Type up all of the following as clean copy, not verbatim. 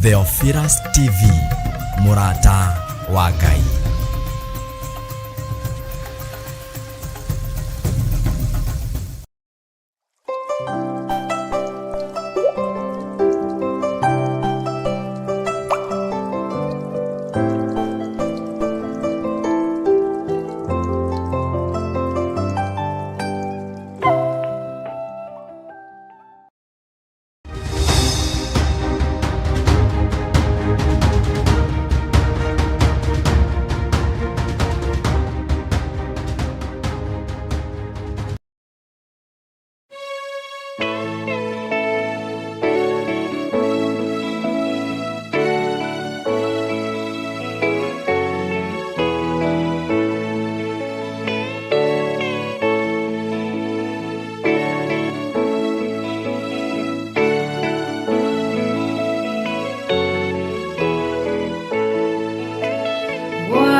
Theophilus TV, mũrata wa Ngai.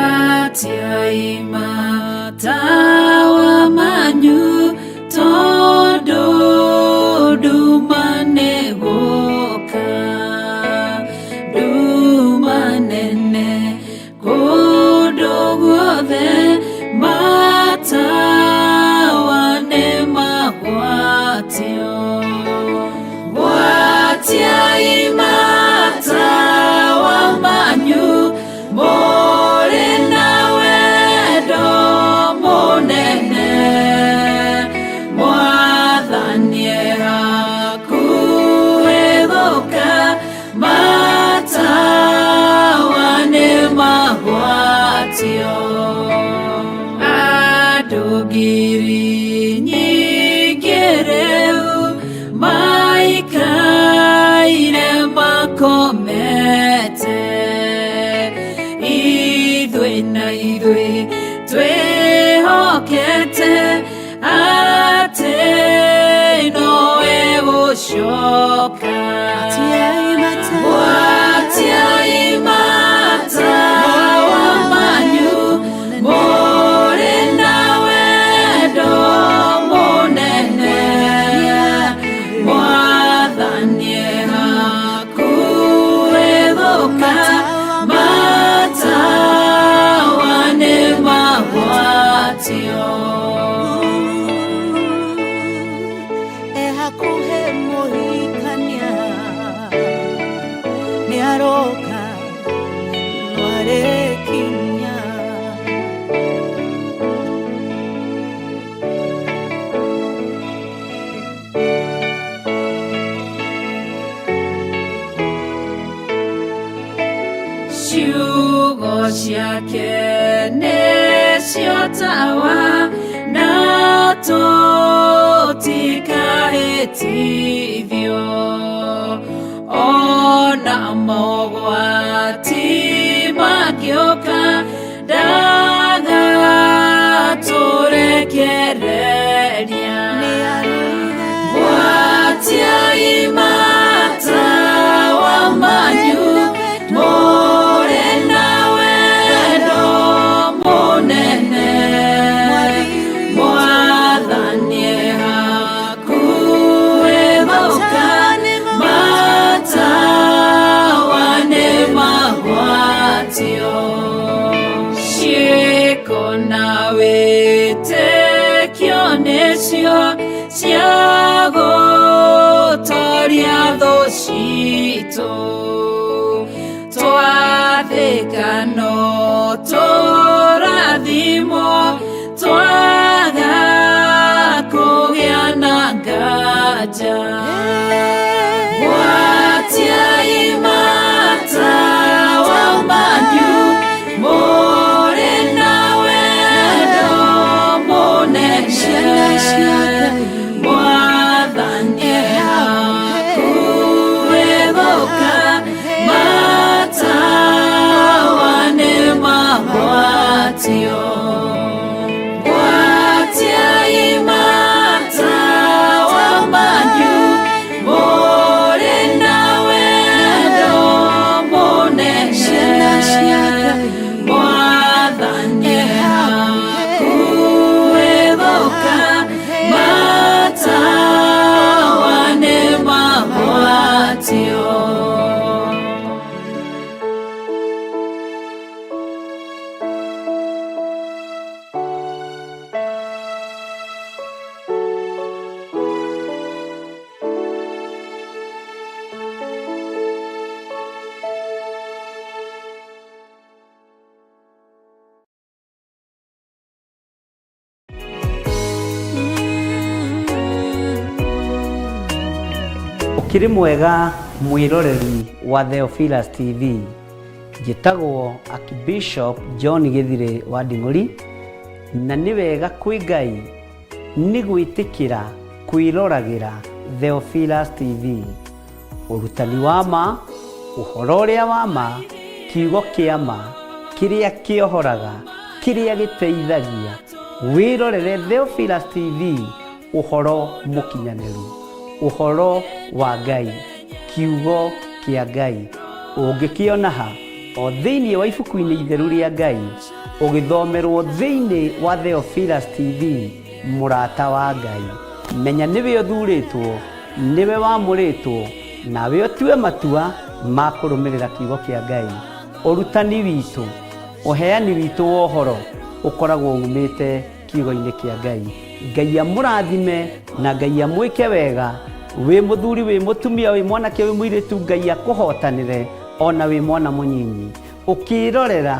Gwatiai matawa manyu tondũ nduma nĩ gũka, nduma nene kũndũ guothe, matawa nĩ magwatio. Gwatiai matawa manyu mũrĩ na wendo mũnene, Mwathani e hakuhĩ gũka, matawa nĩ magwatio. Andũ ngiri nyingĩ rĩu maikaire makomete, ithuĩ na ithuĩ twĩhokete atĩ nowe gũcoka. Gwatiai matawa manyu mũrĩ na wendo mũnene, Mwathani e hakuhĩ gũka, matawa nĩ magwatio. E hakuhĩ mũhikania nĩ aroka, no arĩkinya. Ciugo ciake nĩcio tawa na tũtikahĩtithio, ona mogwati mangĩũka ndagatũrekereria. Gwatiai matawa manyu mũrĩ na wendo mũnene, Mwathani e hakuhĩ gũka, matawa nĩ magwatio. Ciĩko na wĩtĩkio nĩcio cia gũtoria thũ citũ, twathĩka no tũrathimwo, twaga kũgĩa na nganja. Gwatiai matawa manyu mũrĩ na wendo mũnene, Mwathani e hakuhĩ gũka, matawa nĩ magwatio. Gwatiai matawa manyu. Ũkĩrĩ mwega mwĩroreri wa Theophilus TV. Njĩtagwo Archbishop John Gĩthirĩ wa Nding'ũri, na nĩ wega kwĩ Ngai nĩ gwĩtĩkĩra kwĩroragĩra Theophilus TV. Ũrutani wa ma, ũhoro ũrĩa wa ma, kiugo kĩa ma, kĩrĩa kĩohoraga, kĩrĩa gĩteithagia. Wĩrorere Theophilus TV, ũhoro mũkinyanĩru, ũhoro wa Ngai, kiugo kĩa Ngai. Ũngĩkĩona ha? O thĩinĩ wa ibuku-inĩ itheru rĩa Ngai, ũgĩthomerwo thĩinĩ wa Theophilus TV, mũrata wa Ngai. Menya nĩwe ũthurĩtwo, nĩwe wamũrĩtwo, nawe ũtue matua ma kũrũmĩrĩra kiugo kĩa Ngai. Ũrutani witũ, ũheani witũ wa ũhoro ũkoragwo umĩte kiugo-inĩ kĩa Ngai. Ngai amũrathime na Ngai amwĩke wega. Wĩ mũthuri, wĩ mũtumia, wĩ mwanake, wĩ mũirĩtu, Ngai akũhotanĩre ona wĩ mwana mũnyinyi. Ũkĩrorera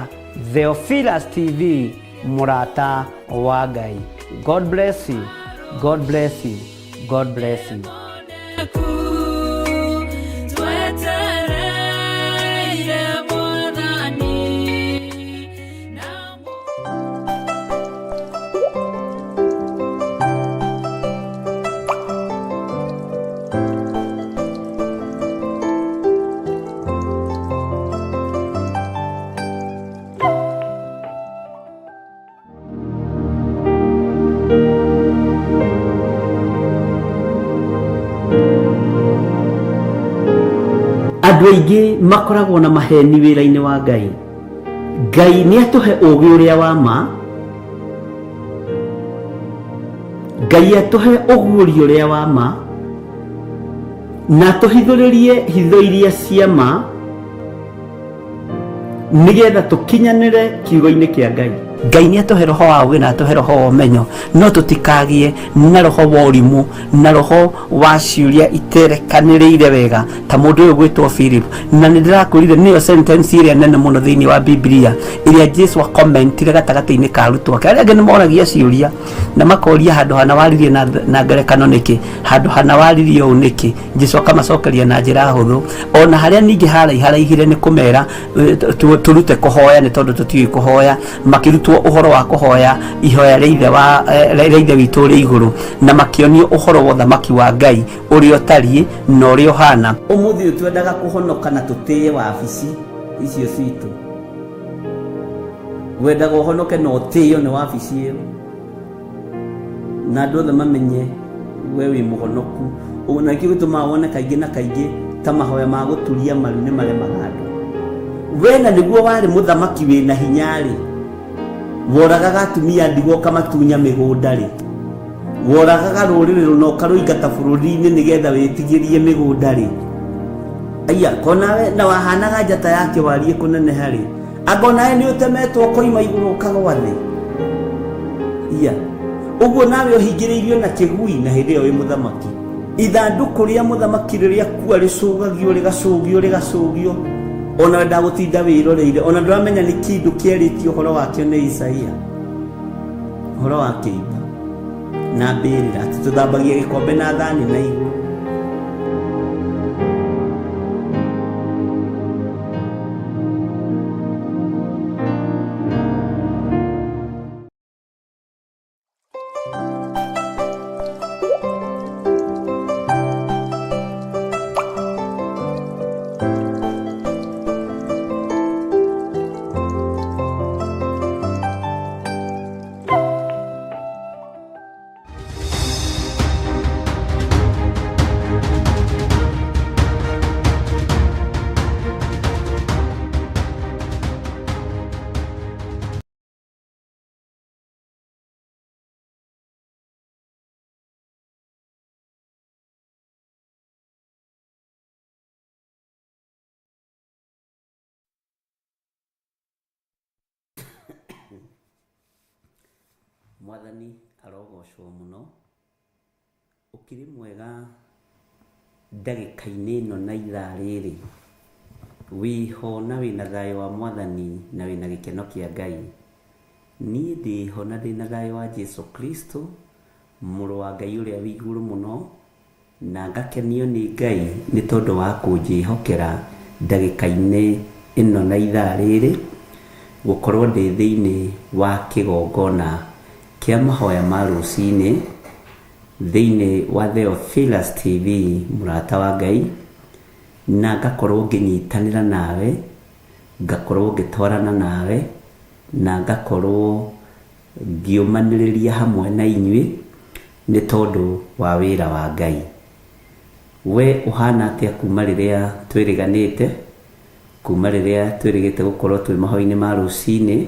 Theophilus TV, mũrata wa Ngai. God bless you. God bless you. God bless you. Twetereire Mwathani. Andũ aingĩ makoragwo na maheni wĩra-inĩ wa Ngai. Ngai nĩ atũhe ũũgĩ ũrĩa wa ma, Ngai atũhe ũguũrio ũrĩa wa ma, na atũhithũrĩrie hitho iria cia ma, nĩgetha tũkinyanĩre kiugo-inĩ kĩa Ngai. Ngai nĩ atũhe roho wa ũũgĩ na atũhe roho wa ũmenyo, no tũtikagĩe na roho wa ũrimũ na roho wa ciũria iterekanĩrĩire wega ta mũndũ ũyũ gwĩtwo Philip. Na nĩ ndĩrakwĩrire nĩyo sentence ĩrĩa nene mũno thĩinĩ wa Biblia ĩrĩa Jesu akomentire gatagatĩ-inĩ ka arutwo ake. Arĩa angĩ nĩ moragia ciũria na makoria handũ hana waririe na ngerekano nĩkĩ, handũ hana waririe ũũ nĩkĩ. Jesu akamacokeria na njĩra hũthũ. Ona harĩa ningĩ haraiharaihire nĩ kũmera tũrute kũhoya nĩ tondũ tũtiũĩ kũhoya, makĩrutwo ũhoro wa kũhoya ihoya rĩa ithe wa rĩa ithe witũ ũrĩ igũrũ, na makĩonio ũhoro wa ũthamaki wa Ngai ũrĩa ũtariĩ na ũrĩa ũhana. Ũmũthĩ ũyũ twendaga kũhonoka na tũtĩe wabici icio citũ. Wendaga ũhonoke na ũtĩo nĩ wabici ĩyo, na andũ othe mamenye we wĩ mũhonoku. Ũguo na nĩkĩo gĩtũmaga wone kaingĩ na kaingĩ ta mahoya ma gũturia maru nĩ maremaga andũ. We na nĩguo warĩ mũthamaki wĩna hinya-rĩ, woragaga atumia ndigwa ũkamatunya mĩgũnda-rĩ, woragaga rũrĩrĩ rũna ũkarũingata bũrũri-inĩ nĩgetha wĩtigĩrie mĩgũnda-rĩ, aya konawe na wahanaga njata ya kĩwariĩ kũneneha-rĩ, anga onawe nĩ ũtemetwo ũkoima igũrũ ũkagwa thĩ. Iya ũguo nawe ũhingĩrĩirio na kĩgui na hĩndĩ ĩyo wĩ mũthamaki. Ithandũkũ rĩa mũthamaki rĩrĩa kua rĩcũgagio rĩgacũgio rĩgacũgio, ona wendaga gũtinda wĩroreire, ona ndũramenya nĩ kĩndũ kĩarĩtio ũhoro wakĩo nĩ Isaia, ũhoro wa kĩimba na mbĩrĩra, atĩ tũthambagia gĩkombe na thani na igũrũ. Mwathani arogocwo mũno. Ũkĩrĩ mwega ndagĩka-inĩ ĩno na ithaa rĩrĩ? Wĩho na wĩna thayũ wa Mwathani na wĩna gĩkeno kĩa Ngai. Niĩ ndĩho na ndĩna thayũ wa Jesu Kristo, mũrũ wa Ngai ũrĩa wĩ igũrũ mũno. Na ngakenio nĩ Ngai nĩ tondũ wa kũnjĩhokera ndagĩka-inĩ ĩno na ithaa rĩrĩ, gũkorwo ndĩ thĩinĩ wa kĩgongona kĩa mahoya ma rũcinĩ, thĩinĩ wa Theophilus TV, mũrata wa Ngai, na ngakorwo ngĩnyitanĩra nawe, ngakorwo ngĩtwarana nawe, na ngakorwo ngĩũmanĩrĩria hamwe na inyuĩ nĩ tondũ wa wĩra wa Ngai. We ũhana atĩa kuma rĩrĩa twĩrĩganĩte, kuma rĩrĩa twĩrĩgĩte gũkorwo twĩ mahoya-inĩ ma rũcinĩ,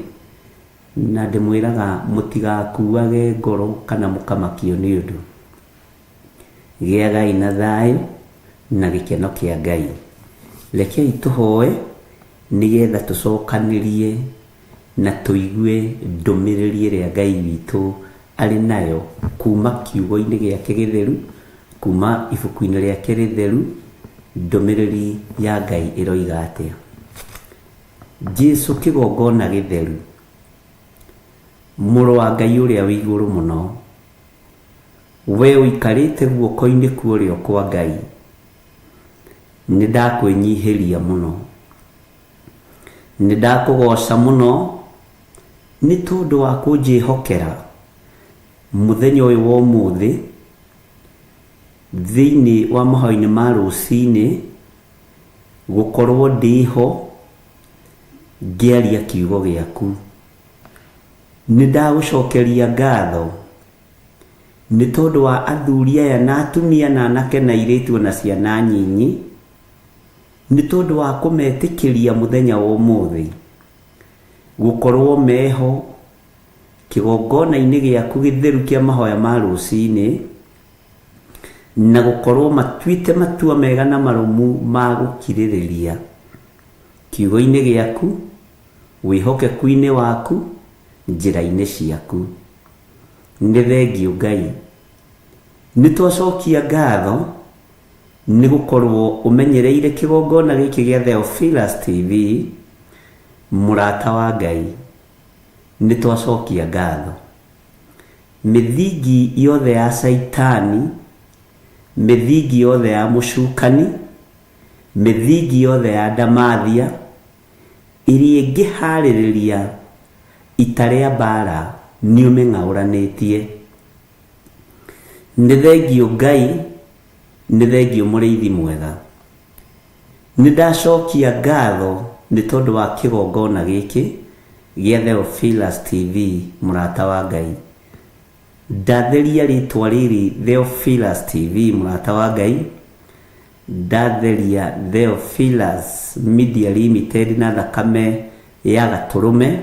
na ndĩmwĩraga mũtigakuage ngoro kana mũkamakio nĩ ũndũ. Gĩagai na thayũ na gĩkeno kĩa Ngai. Rekei tũhoe nĩgetha tũcokanĩrie na tũigue ndũmĩrĩri ĩrĩa Ngai witũ arĩ nayo kuma kiugo-inĩ gĩake gĩtheru, kuma ibuku-inĩ rĩake rĩtheru, ndũmĩrĩri ya Ngai ĩroiga atĩa. Jesu kĩgongona gĩtheru, mũrũ wa Ngai ũrĩa wĩ igũrũ mũno, we ũikarĩte guoko-inĩ kwa ũrĩo kwa Ngai, nĩ ndakwĩnyihĩria mũno, nĩ ndakũgoca mũno nĩ tondũ wa kũnjĩhokera mũthenya ũyũ wa ũmũthĩ thĩinĩ wa mahoya-inĩ ma rũcinĩ gũkorwo ndĩho ngĩaria kiugo gĩaku. Nĩ ndagũcokeria ngatho nĩ tondũ wa athuri aya na atumia na anake na airĩtu ona ciana nyinyi, nĩ tondũ wa kũmetĩkĩria mũthenya wa ũmũthĩ gũkorwo meho kĩgongona-inĩ gĩaku gĩtheru kĩa mahoya ma rũcinĩ, na gũkorwo matuĩte matua mega na marũmu ma gũkirĩrĩria kiugo-inĩ gĩaku, wĩhokeku-inĩ waku, njĩra-inĩ ciaku. Nĩ thengiũ Ngai. Nĩ twacokia ngatho nĩ gũkorwo ũmenyereire kĩgongona gĩkĩ gĩa Theophilus TV, mũrata wa Ngai. Nĩ twacokia ngatho. Mĩthingi yothe ya Caitani, mĩthingi yothe ya mũcukani, mĩthingi yothe ya ndamathia, ĩrĩa ĩngĩharĩrĩria ita rĩa mbara nĩ ũmĩng'aũranĩtie. Nĩ thengiũ Ngai, nĩ thengiũ mũrĩithi mwega. Nĩ ndacokia ngatho nĩ tondũ wa kĩgongona gĩkĩ gĩa Theophilus TV, mũrata wa Ngai. Ndatheria rĩtwa rĩrĩ Theophilus TV, mũrata wa Ngai. Ndatheria Theophilus Media Limited na thakame ya gatũrũme.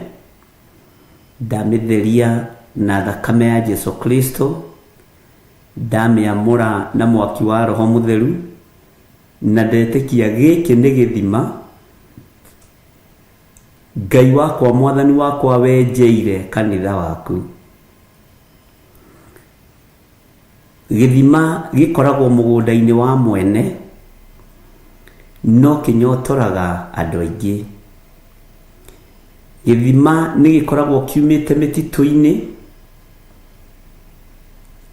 Ndamĩtheria na thakame ya Jesu Kristo. Ndamĩamũra na mwaki wa Roho Mũtheru. Na ndetĩkia gĩkĩ nĩ gĩthima Ngai wakwa mwathani wakwa wenjeire kanitha waku. Gĩthima gĩkoragwo mũgũnda-inĩ wa mwene, no kĩnyotoraga andũ aingĩ. Gĩthima nĩ gĩkoragwo kiumĩte mĩtitũ-inĩ,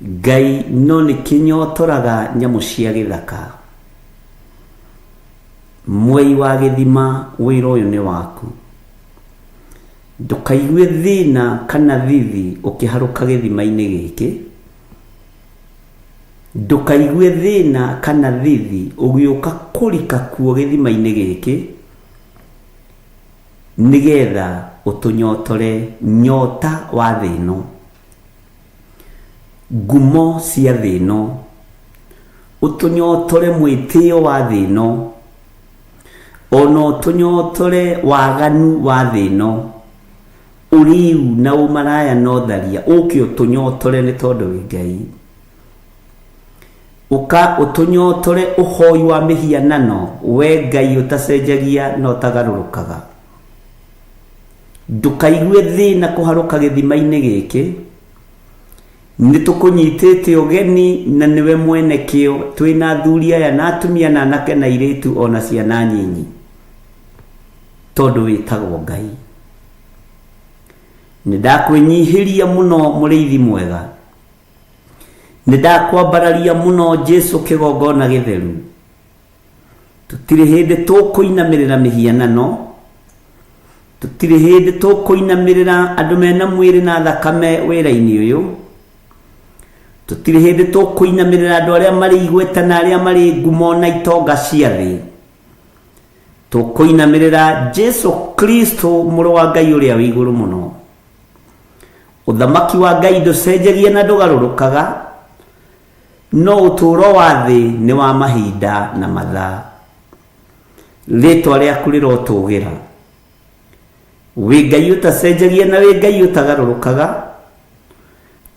Ngai no nĩ kĩnyotoraga nyamũ cia gĩthaka. Mwei wa gĩthima wĩra ũyũ nĩ waku. Ndũkaigue thĩna kana thithi ũkĩharũka gĩthima-inĩ gĩkĩ. Ndũkaigue thĩna kana thithi ũgĩũka kũrika kuo gĩthima-inĩ gĩkĩ, nĩgetha ũtũnyotore nyota wa thĩ ĩno, ngumo cia thĩ ĩno, ũtũnyotore mwĩtĩo wa thĩ ĩno, ona ũtũnyotore waganu wa thĩ ĩno, ũrĩu na ũmaraya na ũtharia, ũke ũtũnyotore nĩ tondũ wĩ Ngai. Ũka ũtũnyotore ũhoi wa mĩhianano, we Ngai ũtacenjagia na ũtagarũrũkaga. Ndũkaigue thĩna kũharũka gĩthima-inĩ gĩkĩ, nĩ tũkũnyitĩte ũgeni na nĩwe mwene kĩo, twĩna athuri aya na atumia na anake na airĩtu ona ciana nyinyi, tondũ wĩtagwo Ngai. Nĩ ndakwĩnyihĩria mũno mũrĩithi mwega. Nĩ ndakwambararia mũno Jesu kĩgongona gĩtheru. Tũtirĩ hĩndĩ tũkũinamĩrĩra mĩhianano, tũtirĩ hĩndĩ tũkũinamĩrĩra andũ mena mwĩrĩ na thakame wĩra-inĩ ũyũ, tũtirĩ hĩndĩ tũkũinamĩrĩra andũ arĩa marĩ igweta na arĩa marĩ ngumo na itonga cia thĩ. Tũkũinamĩrĩra Jesu Kristo mũrũ wa Ngai ũrĩa wĩ igũrũ mũno. Ũthamaki wa Ngai ndũcenjagia na ndũgarũrũkaga, no ũtũũro wa thĩ nĩ wa mahinda na mathaa. Rĩtwa rĩaku rĩrotũgĩra. Wĩ Ngai ũtacenjagia na wĩ Ngai ũtagarũrũkaga,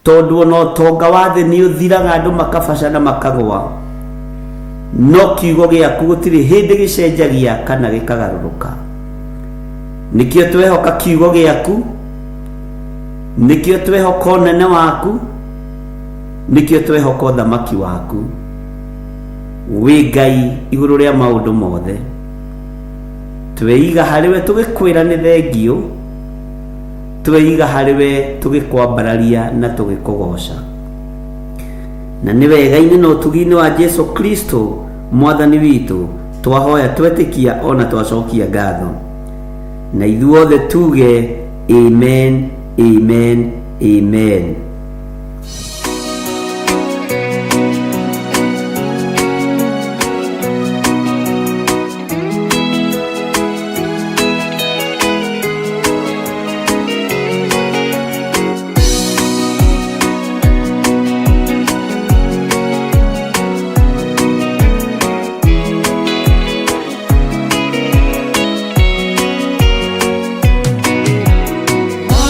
tondũ ona ũtonga wa thĩ nĩ ũthiraga andũ makabaca na makagwa, no kiugo gĩaku gũtirĩ hĩndĩ gĩcenjagia kana gĩkagarũrũka. Nĩkĩo twehoka kiugo gĩaku, nĩkĩo twehoka ũnene waku, nĩkĩo twehoka ũthamaki waku. Wĩ Ngai igũrũ rĩa maũndũ mothe. Tweiga harĩ we tũgĩkwĩra nĩ thengiũ, tweiga harĩ we tũgĩkwambararia na tũgĩkũgoca. Na nĩ wega-inĩ na ũtugi-inĩ wa Jesu Kristo mwathani witũ twahoya twetĩkia ona twacokia ngatho. Na ithuothe tuge amen, amen, amen.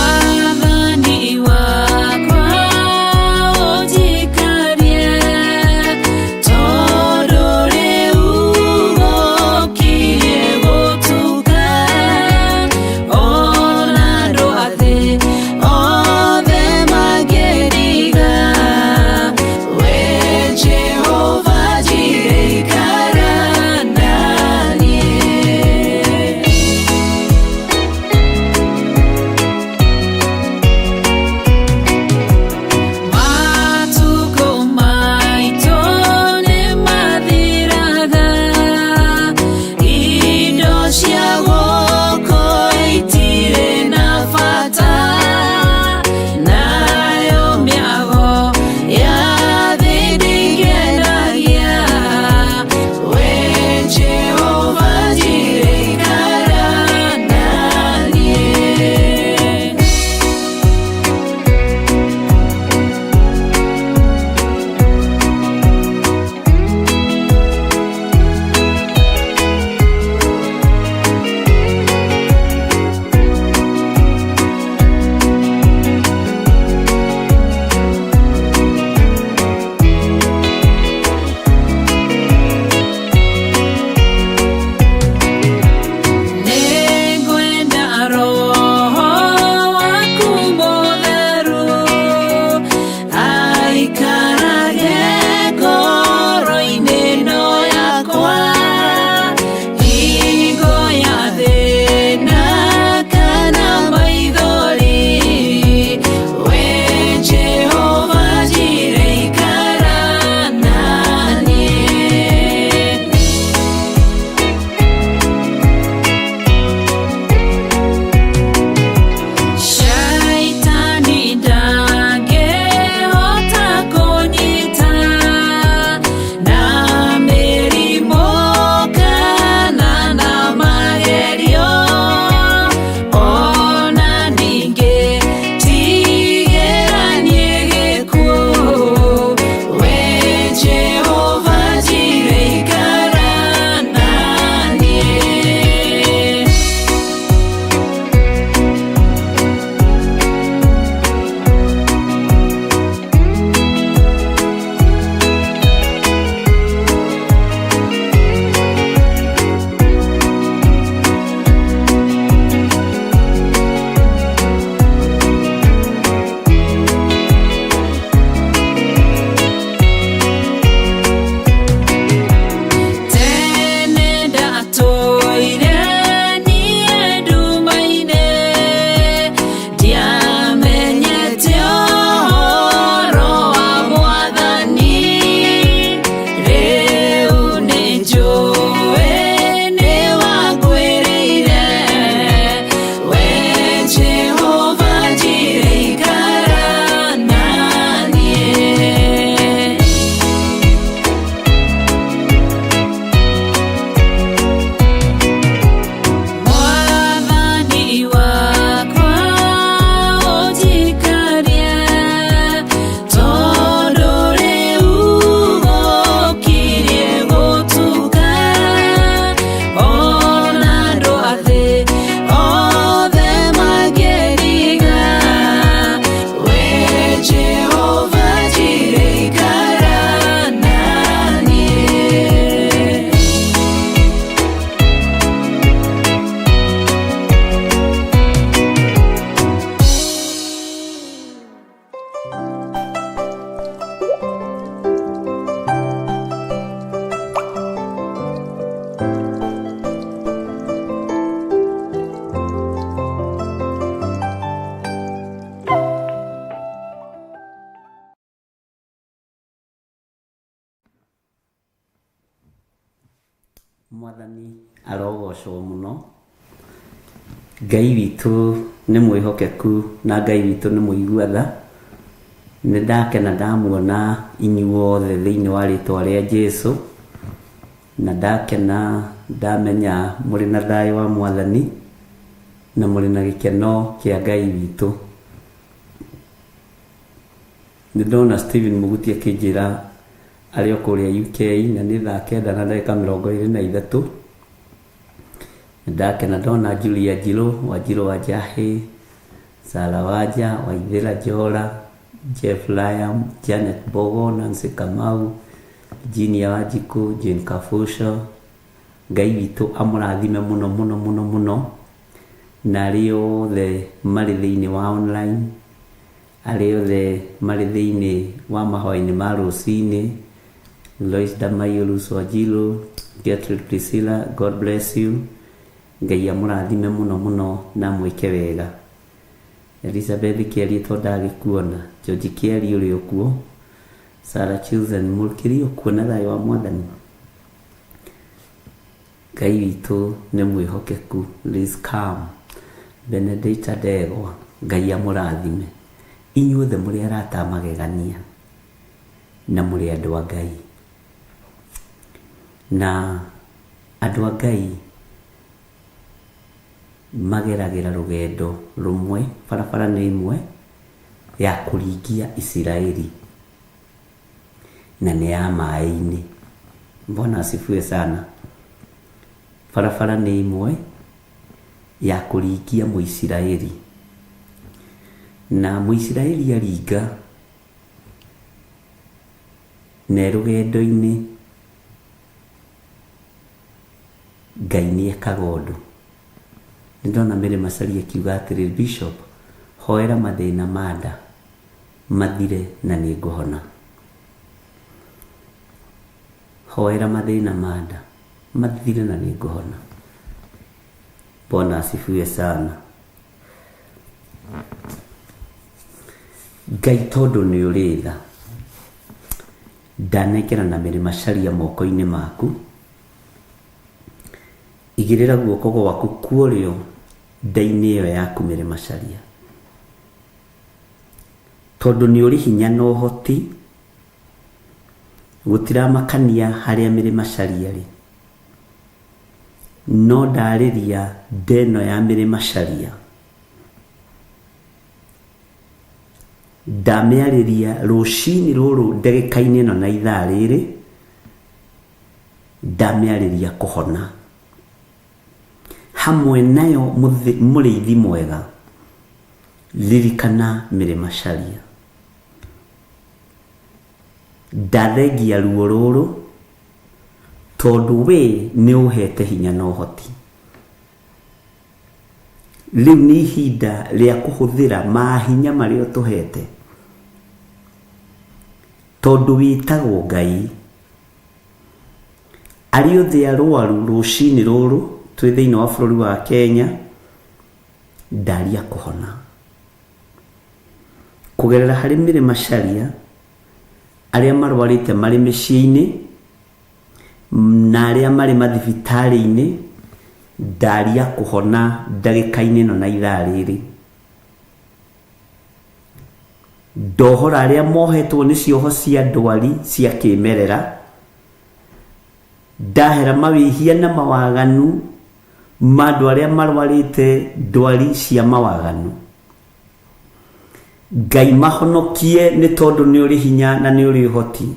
Mwathani wakwa. Mwathani arogocwo mũno. Ngai witũ nĩ mwĩhokeku na Ngai witũ nĩ mũigua tha. Nĩ ndakena ndamuona inyuothe thĩinĩ wa rĩtwa rĩa Jesu, na ndakena ndamenya mũrĩ na thayũ wa Mwathani na mũrĩ na gĩkeno kĩa Ngai witũ. Nĩ ndona Stephen Mũguti akĩnjĩra arĩ o kũrĩa UK na nĩ thaa kenda na ndagĩka 23. Nĩ ndakena ndona Julia Njirũ, Wanjirũ wa Njahĩ, Sara Wanja, Waithĩra Njora, Jeff Liam, Janet Mbogo, Nancy Kamau, Virginia Wanjikũ, Jane Kabuco. Ngai witũ amũrathime mũno mũno mũno mũno, na arĩa othe marĩ thĩinĩ wa online, arĩa othe marĩ thĩinĩ wa mahoya-inĩ ma rũcinĩ, Lois Damayo, Lucy Wanjiru, Gertrude Priscilla, God bless you. Ngai amũrathime mũno mũno na amwĩke wega. Elizabeth Kĩarie to ndagĩkuona, George Kĩarie ũrĩ o kuo, Sarah Chilson mũkĩrĩ o kuo na thayũ wa Mwathani. Ngai witũ nĩ mwĩhokeku. Liz Cam, Benedicta Ndegwa, Ngai amũrathime. Inyuothe mũrĩ arata a magegania na mũrĩ andũ a Ngai. Na andũ a Ngai mageragĩra rũgendo rũmwe, barabara nĩ ĩmwe ya kũringia Isiraeli, na nĩ ya maĩ-inĩ. Bwana asifiwe sana. Barabara nĩ ĩmwe ya kũringia Mũisiraeli, na Mũisiraeli aringa na e rũgendo-inĩ, Ngai nĩ ekaga ũndũ. Nĩ ndona Mary Macharia akiuga atĩrĩrĩ, Bishop, hoera mathĩna ma nda mathire na nĩ ngũhona. Hoera mathĩna ma nda mathire na nĩ ngũhona. Bwana asifiwe sana. Ngai tondũ nĩ ũrĩ tha, ndanengera na Mary Macharia moko-inĩ maku. Igĩrĩra guoko gwaku kuorĩo nda-inĩ ĩyo yaku Mary Macharia, tondũ nĩ ũrĩ hinya na ũhoti. Gũtiramakania harĩa Mary Macharia rĩ, no ndarĩria nda ĩno ya Mary Macharia, ndamĩarĩria rũcinĩ rũrũ ndagĩka-inĩ ĩno na ithaa rĩrĩ, ndamĩarĩria kũhona. Hamwe nayo mũrĩithi mwega, ririkana Mary Macharia. Ndathengia ruo rũrũ tondũ we nĩ ũhete hinya na ũhoti. Rĩu nĩ ihinda rĩa kũhũthĩra mahinya marĩa ũtũhete, tondũ wĩtagwo Ngai. Arĩa othe arwaru rũcinĩ rũrũ twĩ thĩinĩ wa bũrũri wa Kenya, ndaria kũhona. Kũgerera harĩ Mary Macharia, arĩa marwarĩte marĩ mĩciĩ-inĩ na arĩa marĩ mathibitarĩ-inĩ, ndaria kũhona ndagĩka-inĩ ĩno na ithaa rĩrĩ. Ndohora arĩa mohetwo nĩ cioho cia ndwari cia kĩmerera, ndahera mawĩhia na mawaganu ma andũ arĩa marwarĩte ndwari cia mawaganu. Ngai mahonokie nĩ tondũ nĩ ũrĩ hinya na nĩ ũrĩ ũhoti.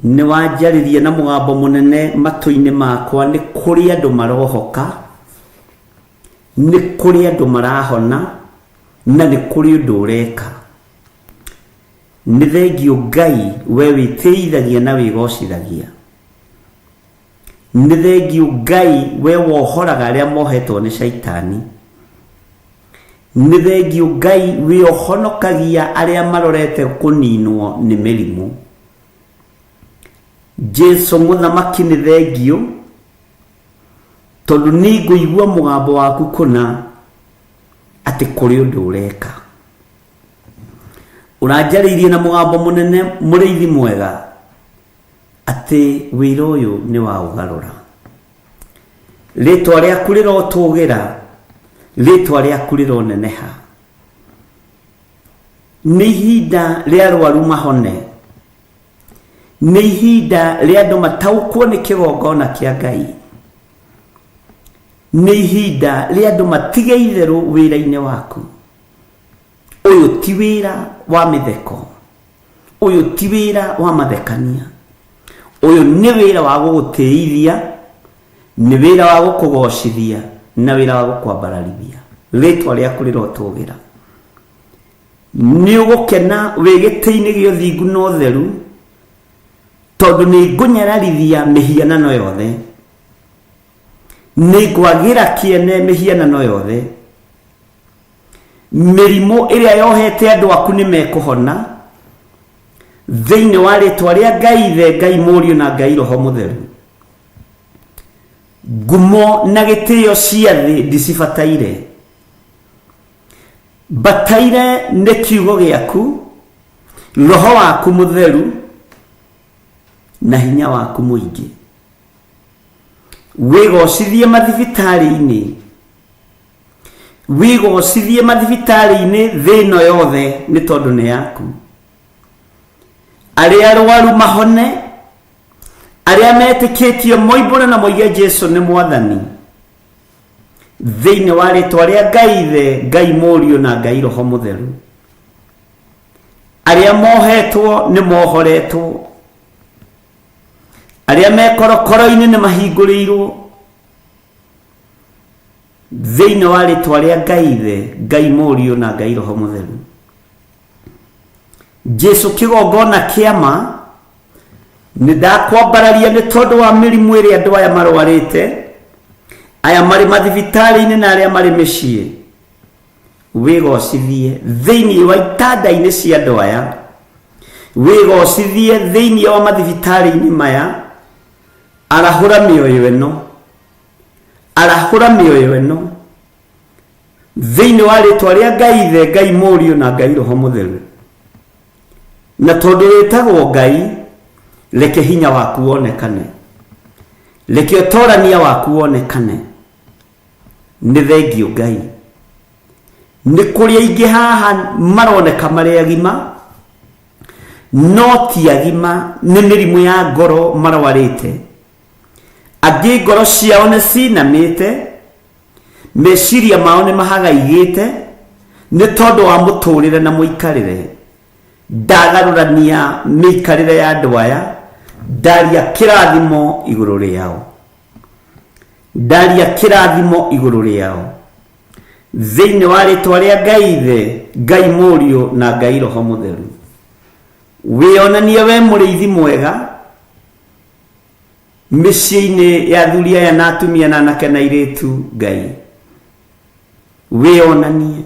Nĩ wanjarĩria na mũgambo mũnene matũ-inĩ makwa, nĩ kũrĩ andũ marohoka, nĩ kũrĩ andũ marahona, na nĩ kũrĩ ũndũ ũreka. Nĩ thengio Ngai, we wĩtĩithagia na wĩgocithagia. Nĩ thengio Ngai, we wohoraga arĩa mohetwo nĩ caitani. Nĩ thengio Ngai, we ũhonokagia arĩa marorete kũninwo nĩ mĩrimũ. Jesu mũthamaki nĩ thengio, tondũ nĩ ngũigua mũgambo waku kũna atĩ kũrĩ ũndũ ũreka. Ũranjarĩirie na mũgambo mũnene, mũrĩithi mwega, atĩ Atĩ wĩra ũyũ nĩ wa ũgarũra. Rĩtwa rĩaku rĩrotũgĩra, rĩtwa rĩaku rĩroneneha. Nĩ ihinda rĩa arwaru mahone. Nĩ ihinda rĩa andũ mataũkwo nĩ kĩgongona kĩa Ngai. Nĩ ihinda rĩa andũ matige itherũ wĩra-inĩ waku. Ũyũ ti wĩra wa mĩtheko. Ũyũ ti wĩra wa mathekania. Ũyũ nĩ wĩra wa gũgũtĩithia, nĩ wĩra wa gũkũgocithia, na wĩra wa gũkwambararithia. Rĩtwa rĩaku rĩrotũgĩra. Nĩ ũgũkena wĩ gĩtĩ-inĩ gĩa ũthingu na ũtheru, tondũ nĩ ngũnyararithia mĩhianano yothe. Nĩ ngwagĩra kĩene mĩhianano yothe. Mĩrimũ ĩrĩa yohete andũ aku nĩ mekũhona, thĩinĩ wa rĩtwa rĩa Ngai Ithe, Ngai Mũriũ na Ngai Roho Mũtheru. Ngumo na gĩtĩo cia thĩ ndicibataire. Mbataire nĩ kiugo gĩaku, Roho waku Mũtheru na hinya waku mũingĩ. Wĩgocithie mathibitarĩ-inĩ, wĩgocithie mathibitarĩ-inĩ thĩ ĩno yothe nĩ tondũ nĩ yaku. Arĩa arwaru mahone, arĩa metĩkĩtie moimbũre na moige Jesu nĩ Mwathani. Thĩinĩ wa rĩtwa rĩa Ngai Ithe, Ngai Mũriũ na Ngai Roho Mũtheru. Arĩa mohetwo nĩ mohoretwo. Arĩa me korokoro-inĩ nĩ mahingũrĩirwo. Thĩinĩ wa rĩtwa rĩa Ngai Ithe, Ngai Mũriũ na Ngai Roho Mũtheru. Jesu kĩgongona kĩa ma, nĩ ndakwambararia nĩ tondũ wa mĩrimũ ĩrĩa andũ aya marwarĩte, aya marĩ mathibitarĩ-inĩ na arĩa marĩ mĩciĩ. Wĩgocithie thĩinĩ wa itanda-inĩ cia andũ aya, wĩgocithie thĩinĩ wa mathibitarĩ-inĩ maya, arahũra mĩoyo ĩno, arahũra mĩoyo ĩno thĩinĩ wa rĩtwa rĩa Ngai Ithe, Ngai Mũriũ na Ngai Roho Mũtheru. Na tondũ wĩtagwo Ngai, reke hinya waku wonekane, reke ũtorania waku wonekane. Nĩ thengio Ngai. Nĩ kũrĩ aingĩ haha maroneka marĩ agima, no ti agima, nĩ mĩrimũ ya ngoro marwarĩte. Angĩ ngoro ciao nĩ cinamĩte, meciria mao nĩ mahagaigĩte nĩ tondũ wa mũtũrĩre na mũikarĩre. Ndagarũrania mĩikarĩre ya andũ aya, ndaria kĩrathimo igũrũ rĩao. Ndaria kĩrathimo igũrũ rĩao. Thĩinĩ wa rĩtwa rĩa Ngai Ithe, Ngai Mũriũ na Ngai Roho Mũtheru. Wĩonanie we mũrĩithi mwega mĩciĩ-inĩ ya athuri aya na atumia na anake na airĩtu. Ngai wĩonanie,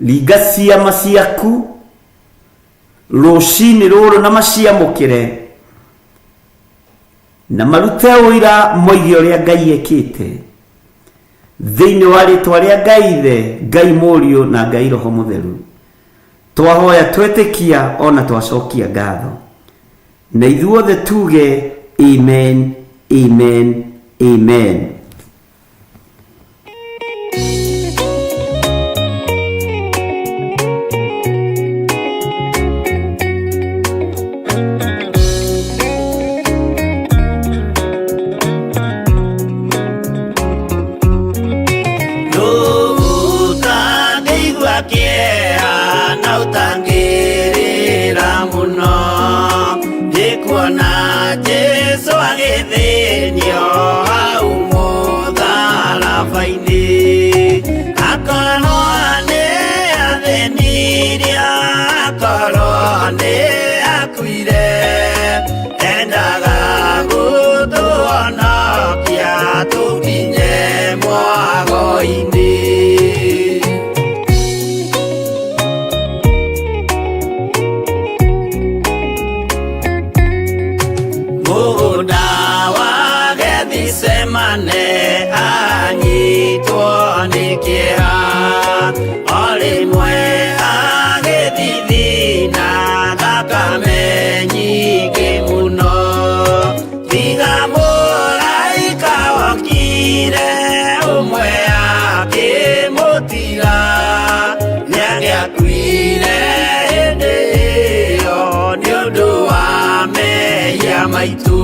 ringa ciama ciaku rũcinĩ rũrũ na maciamũkĩre na marute ũira moige ũrĩa Ngai ekĩte thĩinĩ wa rĩtwa rĩa Ngai Ithe, Ngai Mũriũ na Ngai Roho Mũtheru. Twahoya twetĩkia ona twacokia ngatho, na ithuothe tuge amen, amen, amen. Ũtangĩigua kĩeha na ũtangĩrĩra mũno, ndĩkuona Jesũ agĩthĩnio hau. maitũ.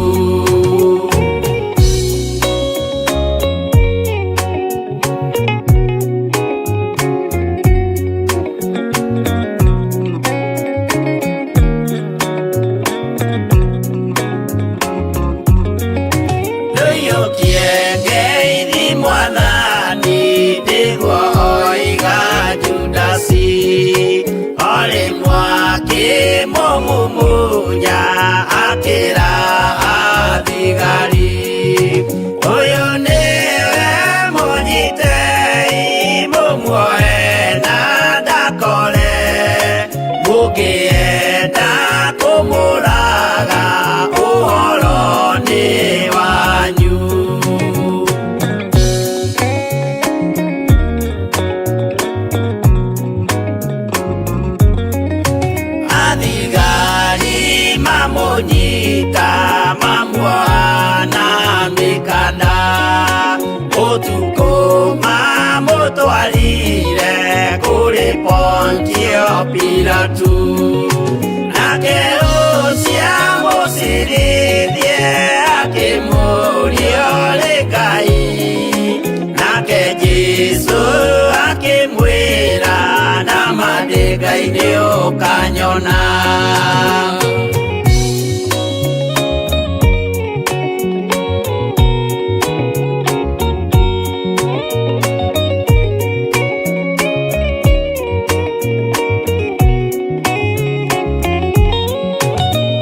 Ndũiyũkie ngeithi mwathani nĩguo oiga Judasi, o rĩmwe akĩmũmumunya akĩra athigari, ũyũ nĩwe mũnyitei mũmuoe na ndakore, mũngĩenda kũmũraga ũhoro nĩ wanyu. Athigari mamũnyita mamuoha na mĩkanda, ũtukũ mamũtwarire kũrĩ Pontio Pilatu, nake ũcio amũcirithie akĩmũũria ũrĩ Ngai, nake Jesũ akĩmwĩra nama ndĩ Ngai nĩũkanyona.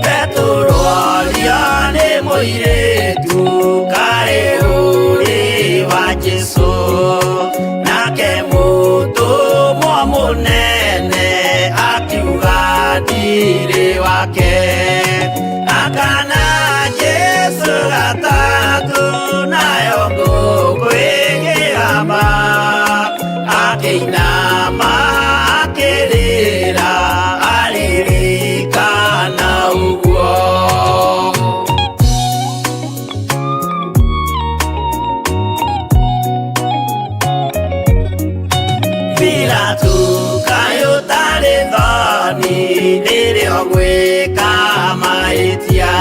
Petero orio nĩ mũirĩtu kaĩ ũrĩ wa Jesũ, nake mũtũmwo mũnene akiuga ndirĩ wake, akana Jesũ gatatũ nayo ngũkũ ĩkĩgamba, akĩinama akĩrĩra aririkana ũguo. Pilatu kaĩ ũtarĩ thoni rĩrĩa ũgwĩka mahĩtia,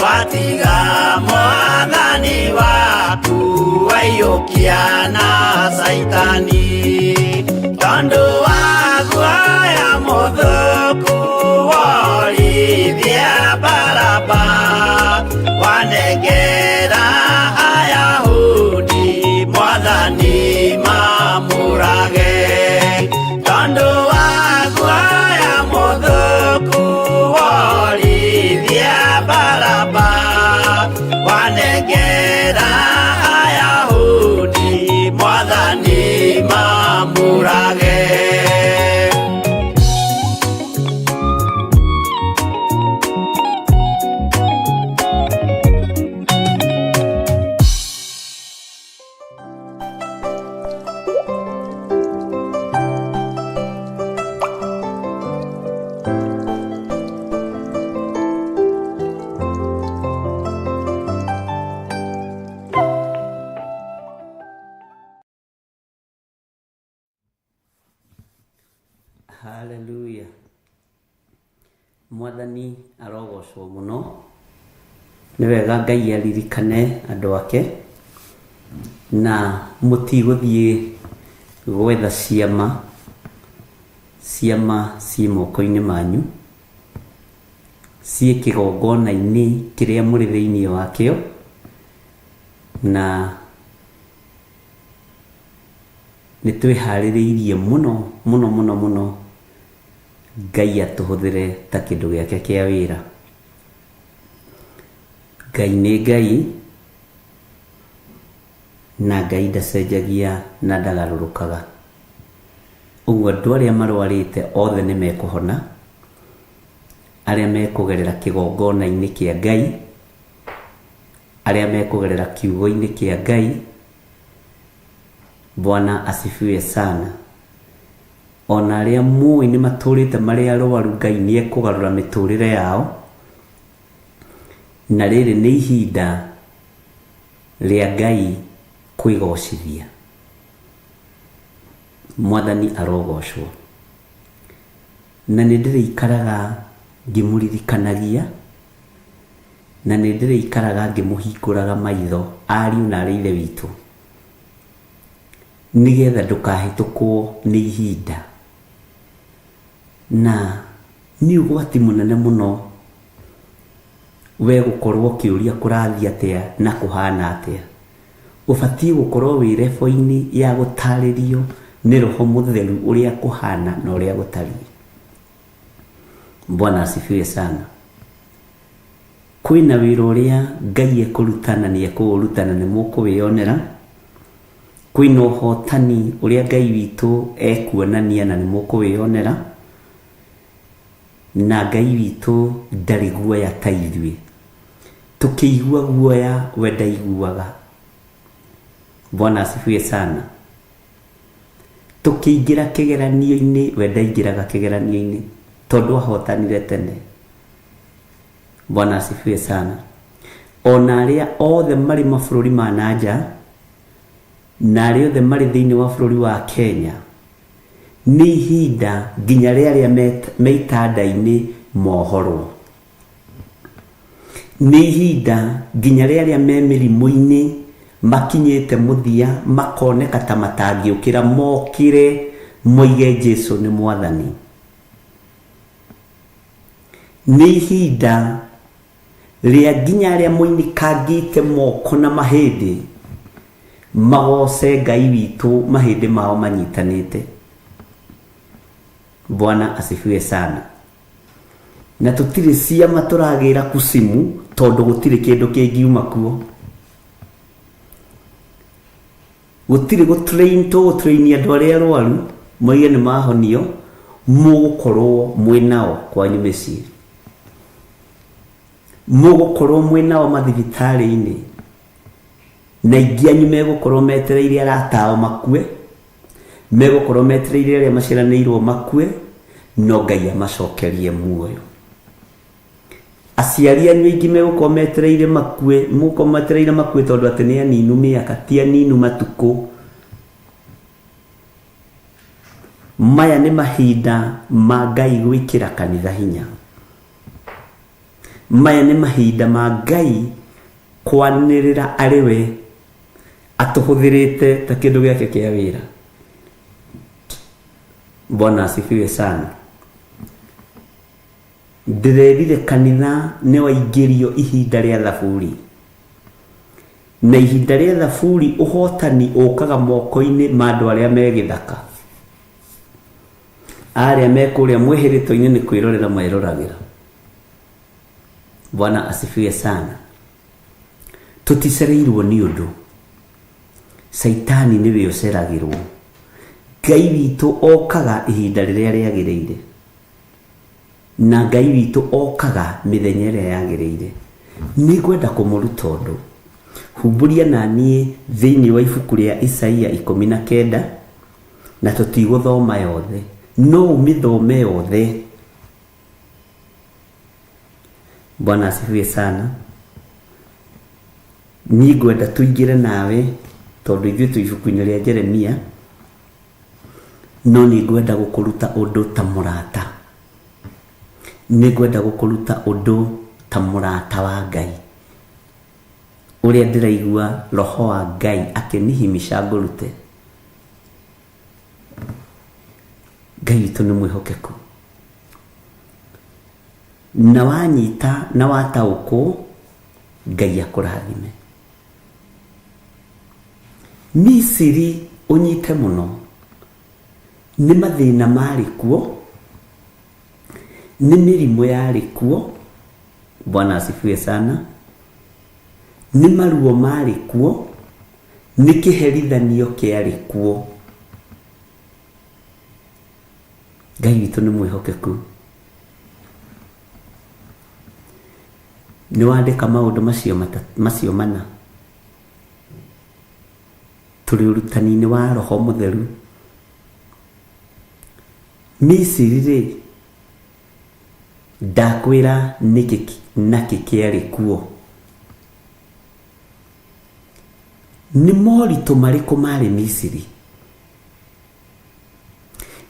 watiga mwathani waku waiyũkia na Caitani, tondũ wa guoya mũthũku worithia Baraba, wanengera Ayahudi mwathani mamũrage, tondũ wa guoya mũthũku worithia Baraba, wanengera Ayahudi mwathani mamũrage. Haleluya. Mwathani arogocwo mũno. Nĩ wega Ngai aririkane andũ ake na mũtigũthiĩ gwetha ciama, ciama ciĩ moko-inĩ manyu, ciĩ kĩgongona-inĩ kĩrĩa mũrĩ thĩinĩ wakĩo, na nĩ twĩharĩrĩirie mũno mũno mũno mũno Ngai atũhũthĩre ta kĩndũ gĩake kĩa wĩra. Ngai nĩ Ngai na Ngai ndacenjagia na ndagarũrũkaga. Ũguo andũ arĩa marwarĩte othe nĩ mekũhona, arĩa mekũgerera kĩgongona-inĩ kĩa Ngai, arĩa mekũgerera kiugo-inĩ kĩa Ngai. Bwana asifiwe sana. Ona arĩa mũĩ nĩ matũrĩte marĩ arwaru, Ngai nĩ ekũgarũra mĩtũrĩre yao. Na rĩrĩ nĩ ihinda rĩa Ngai kwĩgocithia. Mwathani arogocwo. Na nĩ ndĩrĩikaraga ngĩmũririkanagia Na nĩ ndĩrĩikaraga ngĩmũhingũraga maitho ariũ na arĩ ithe witũ, nĩgetha ndũkahĩtũkwo nĩ ihinda. Na nĩ ũgwati mũnene mũno we gũkorwo ũkĩũria kũrathiĩ atĩa na kũhana atĩa. Ũbatiĩ gũkorwo wĩ level-inĩ ya gũtarĩrio nĩ Roho Mũtheru ũrĩa kũhana na ũrĩa gũtariĩ. Bwana asifiwe sana. Kwĩna wĩra ũrĩa Ngai ekũruta na nĩ ekũũruta na nĩ mũkũwĩyonera. Kwĩna ũhotani ũrĩa Ngai witũ ekuonania na nĩ mũkũwĩyonera. Na Ngai witũ ndarĩ guoya ta ithuĩ. Tũkĩigua guoya we ndaiguaga. Bwana asifiwe sana. Tũkĩingĩra kĩgeranio-inĩ we ndaingĩraga kĩgeranio-inĩ tondũ ahotanire tene. Bwana asifiwe sana. Ona arĩa othe marĩ mabũrũri ma na nja na arĩa othe marĩ thĩinĩ wa bũrũri wa Kenya, nĩ ihinda nginya rĩa arĩa me itanda-inĩ mohorwo. Nĩ ihinda nginya rĩa arĩa me mĩrimũ-inĩ makinyĩte mũthia makoneka ta matangĩũkĩra mokĩre moige Jesu nĩ Mwathani. Nĩ ihinda rĩa nginya arĩa moinĩkangĩte moko na mahĩndĩ magoce Ngai witũ mahĩndĩ mao manyitanĩte. Bwana asifiwe sana. Na tũtirĩ ciama tũragĩra kucimu tondũ gũtirĩ kĩndũ kĩngiuma kuo. Gũtirĩ gũ-train tũgũ-train andũ arĩa arwaru moige nĩ mahonio, mũgũkorwo mwĩ nao kwanyu mĩciĩ, mũgũkorwo mwĩ nao mathibitarĩ-inĩ, na aingĩ anyu megũkorwo metereire arata ao makue, megũkorwo metereire arĩa maciaranĩirwo makue, no Ngai amacokerie muoyo. Aciari anyu aingĩ megũkorwo metereire makue, mũgũkorwo metereire makue tondũ atĩ nĩ aninu mĩaka, ti aninu matukũ. Maya nĩ mahinda ma Ngai gwĩkĩra kanitha hinya. Maya nĩ mahinda ma Ngai kwanĩrĩra arĩ we atũhũthĩrĩte ta kĩndũ gĩake kĩa wĩra. Bwana asifiwe sana. Ndĩrerire kanitha nĩ waingĩrio ihinda rĩa thaburi. Na ihinda rĩa thaburi ũhotani ũkaga moko-inĩ ma andũ arĩa me gĩthaka. Arĩa me kũrĩa mwĩhĩrĩto-inĩ nĩ kwĩrorera meroragĩra. Bwana asifiwe sana. Tũticereirwo nĩ ũndũ. Caitani nĩwe ũceragĩrwo. Ngai witũ okaga ihinda rĩrĩa rĩagĩrĩire. Na Ngai witũ okaga mĩthenya ĩrĩa yagĩrĩire. Nĩngwenda kũmũruta ũndũ. Humbũria na niĩ thĩinĩ wa ibuku rĩa Isaia 19, na tũtigũthoma yothe. No ũmĩthome yothe. Bwana asifiwe sana. Niĩ ngwenda tũingĩre nawe tondũ ithuĩ twĩ ibuku-inĩ rĩa Jeremia, no nĩ ngwenda gũkũruta ũndũ ta mũrata. Nĩ ngwenda gũkũruta ũndũ ta mũrata wa Ngai. Ũrĩa ndĩraigua roho wa Ngai akĩnihimisha ngũrute. Ngai witũ nĩ mwĩhokeku. Na wanyita na wataũkwo, Ngai akũrathime. Misiri ũnyite mũno nĩ mathĩna marĩ kuo, nĩ mĩrimũ yarĩ kuo, Bwana asifiwe sana, nĩ maruo marĩ kuo, nĩ kĩherithanio kĩarĩ kuo. Ngai witũ nĩ mwĩhokeku. Nĩ wandĩka maũndũ macio mana. Tũrĩ ũrutani-inĩ wa Roho Mũtheru. Misiri rĩ, ndakwĩra nĩkĩ nakĩ kĩarĩ kuo. Nĩ moritũ marĩkũ marĩ Misiri?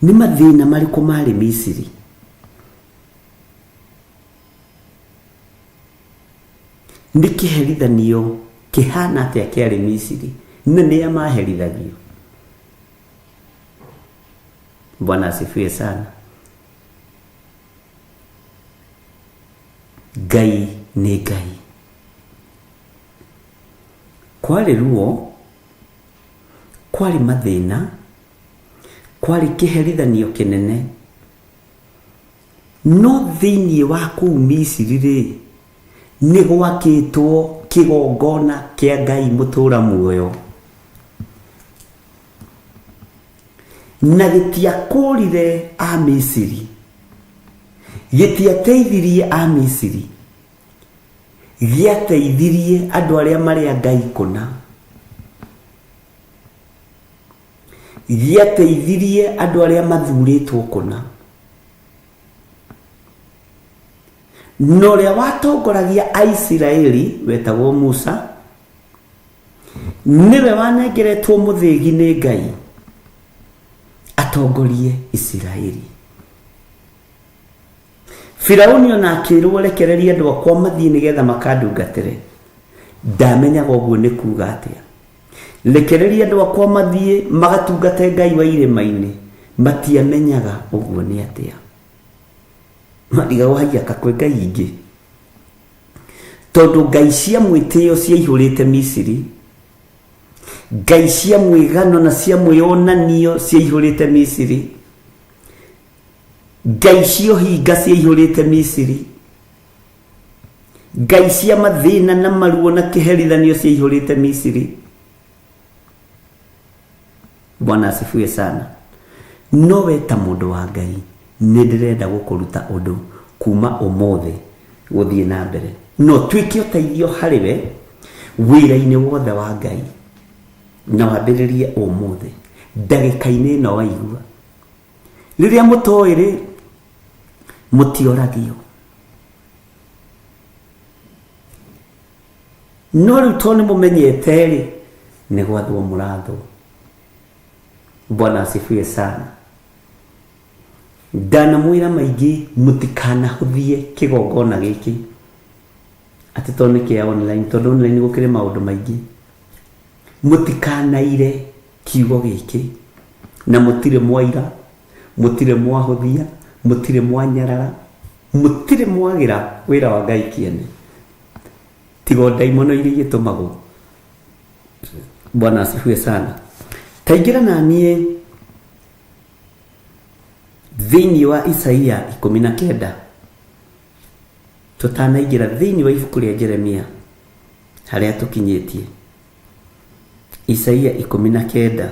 Nĩ mathĩna marĩkũ marĩ Misiri? Nĩ kĩherithanio kĩhana atĩa kĩarĩ Misiri na nĩa maherithagio? Bwana asifiwe sana. Ngai nĩ Ngai. Kwarĩ ruo, kwarĩ mathĩna, kwarĩ kĩherithanio kĩnene. No thĩinĩ wa kũu Misiri rĩ, nĩ gwakĩtwo kĩgongona kĩa Ngai mũtũra muoyo. Na gĩtiakũrire Amisiri, gĩtiateithirie Amisiri, gĩateithirie andũ arĩa marĩ a Ngai kũna. Gĩateithirie andũ arĩa mathurĩtwo kũna. Na ũrĩa watongoragia Aisiraeli wetagwo Musa, nĩwe wanengeretwo mũthĩgi nĩ Ngai atongorie Isiraeli. Firauni ona akĩrwo rekereria andũ akwa mathiĩ nĩgetha makandungatĩre, ndamenyaga ũguo nĩ kuga atĩa. Rekereria andũ akwa mathiĩ magatungate Ngai wa irĩma-inĩ, matiamenyaga ũguo nĩ atĩa. Matigagwo haiya kwĩ ngai ingĩ, tondũ ngai cia mwĩtĩo ciaihũrĩte Misiri, ngai cia mwĩgano na cia mwĩyonanio ciaihũrĩte Misiri, ngai cia ũhinga ciaihũrĩte Misiri, ngai cia mathĩna na maruo na kĩherithanio ciaihũrĩte Misiri. Bwana asifiwe sana. No we ta mũndũ wa Ngai nĩ ndĩrenda gũkũruta ũndũ kuma ũmũthĩ gũthiĩ na mbere, no tuĩke ũteithio harĩ we wĩra-inĩ wothe wa Ngai, na wambĩrĩrie ũmũthĩ ndagĩka-inĩ ĩno waigua. Rĩrĩa mũtoĩ rĩ, mũtioragio. No rĩu tondũ nĩ mũmenyete rĩ, nĩ gwathwo mũrathwo. Bwana asifiwe sana. Ndanamwĩra maingĩ mũtikanahũthie kĩgongona gĩkĩ atĩ tondũ nĩ kĩa online, tondũ online gũkĩrĩ maũndũ maingĩ. Mũtikanaire kiugo gĩkĩ, na mũtirĩ mwaira, mũtirĩ mwahũthia, mũtirĩ mwanyarara, mũtirĩ mwagĩra wĩra wa Ngai kĩene, tiga o ndaimono iria igĩtũmagwo. Bwana asifiwe sana. Taingĩra na niĩ thĩinĩ wa Isaia 19, tũtanaingĩra thĩinĩ wa ibuku rĩa Jeremia harĩa tũkinyĩtie. Isaia 19.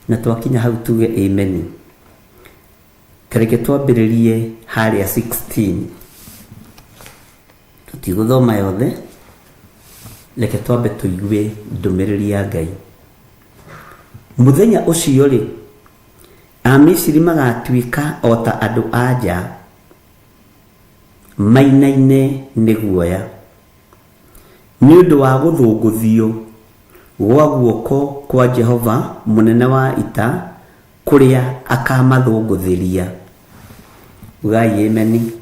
Na twakinya hau tuge amen. Tareke twambĩrĩrie harĩa 16. Tũtigũthoma yothe, reke twambe tũigue ndũmĩrĩri ya Ngai. Mũthenya ũcio rĩ, Amisiri magatuĩka o ta andũ a nja, mainaine nĩ guoya, nĩ ũndũ wa gũthũngũthio gwa guoko kwa Jehova mũnene wa ita, kũrĩa akamathũngũthĩria. Ugai ameni.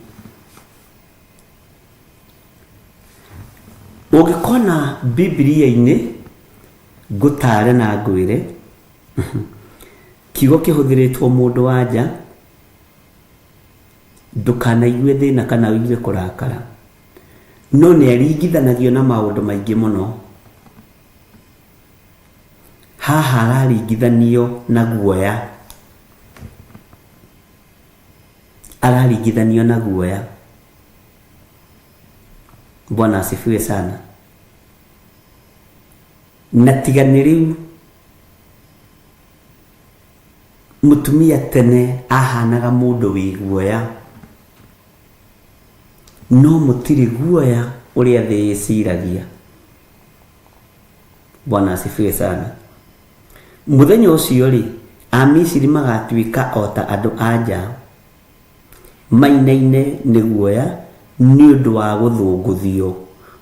Ũngĩkona Bibilia-inĩ ngũtare na ngwĩre kiugo kĩhũthĩrĩtwo mũndũ wa nja, ndũkanaigue thĩna kana ũigue kũrakara, no nĩ aringithanagio na maũndũ maingĩ mũno. Haha araringithanio na guoya, araringithanio na guoya. Bwana asifiwe sana. Na tiga nĩ rĩu mũtumia tene ahanaga mũndũ wĩ guoya, no mũtirĩ guoya ũrĩa thĩ ĩciragia. Bwana asifiwe sana. Mũthenya ũcio rĩ, Amisiri magatuĩka o ta andũ a nja, mainaine nĩ guoya nĩ ũndũ wa gũthũngũthio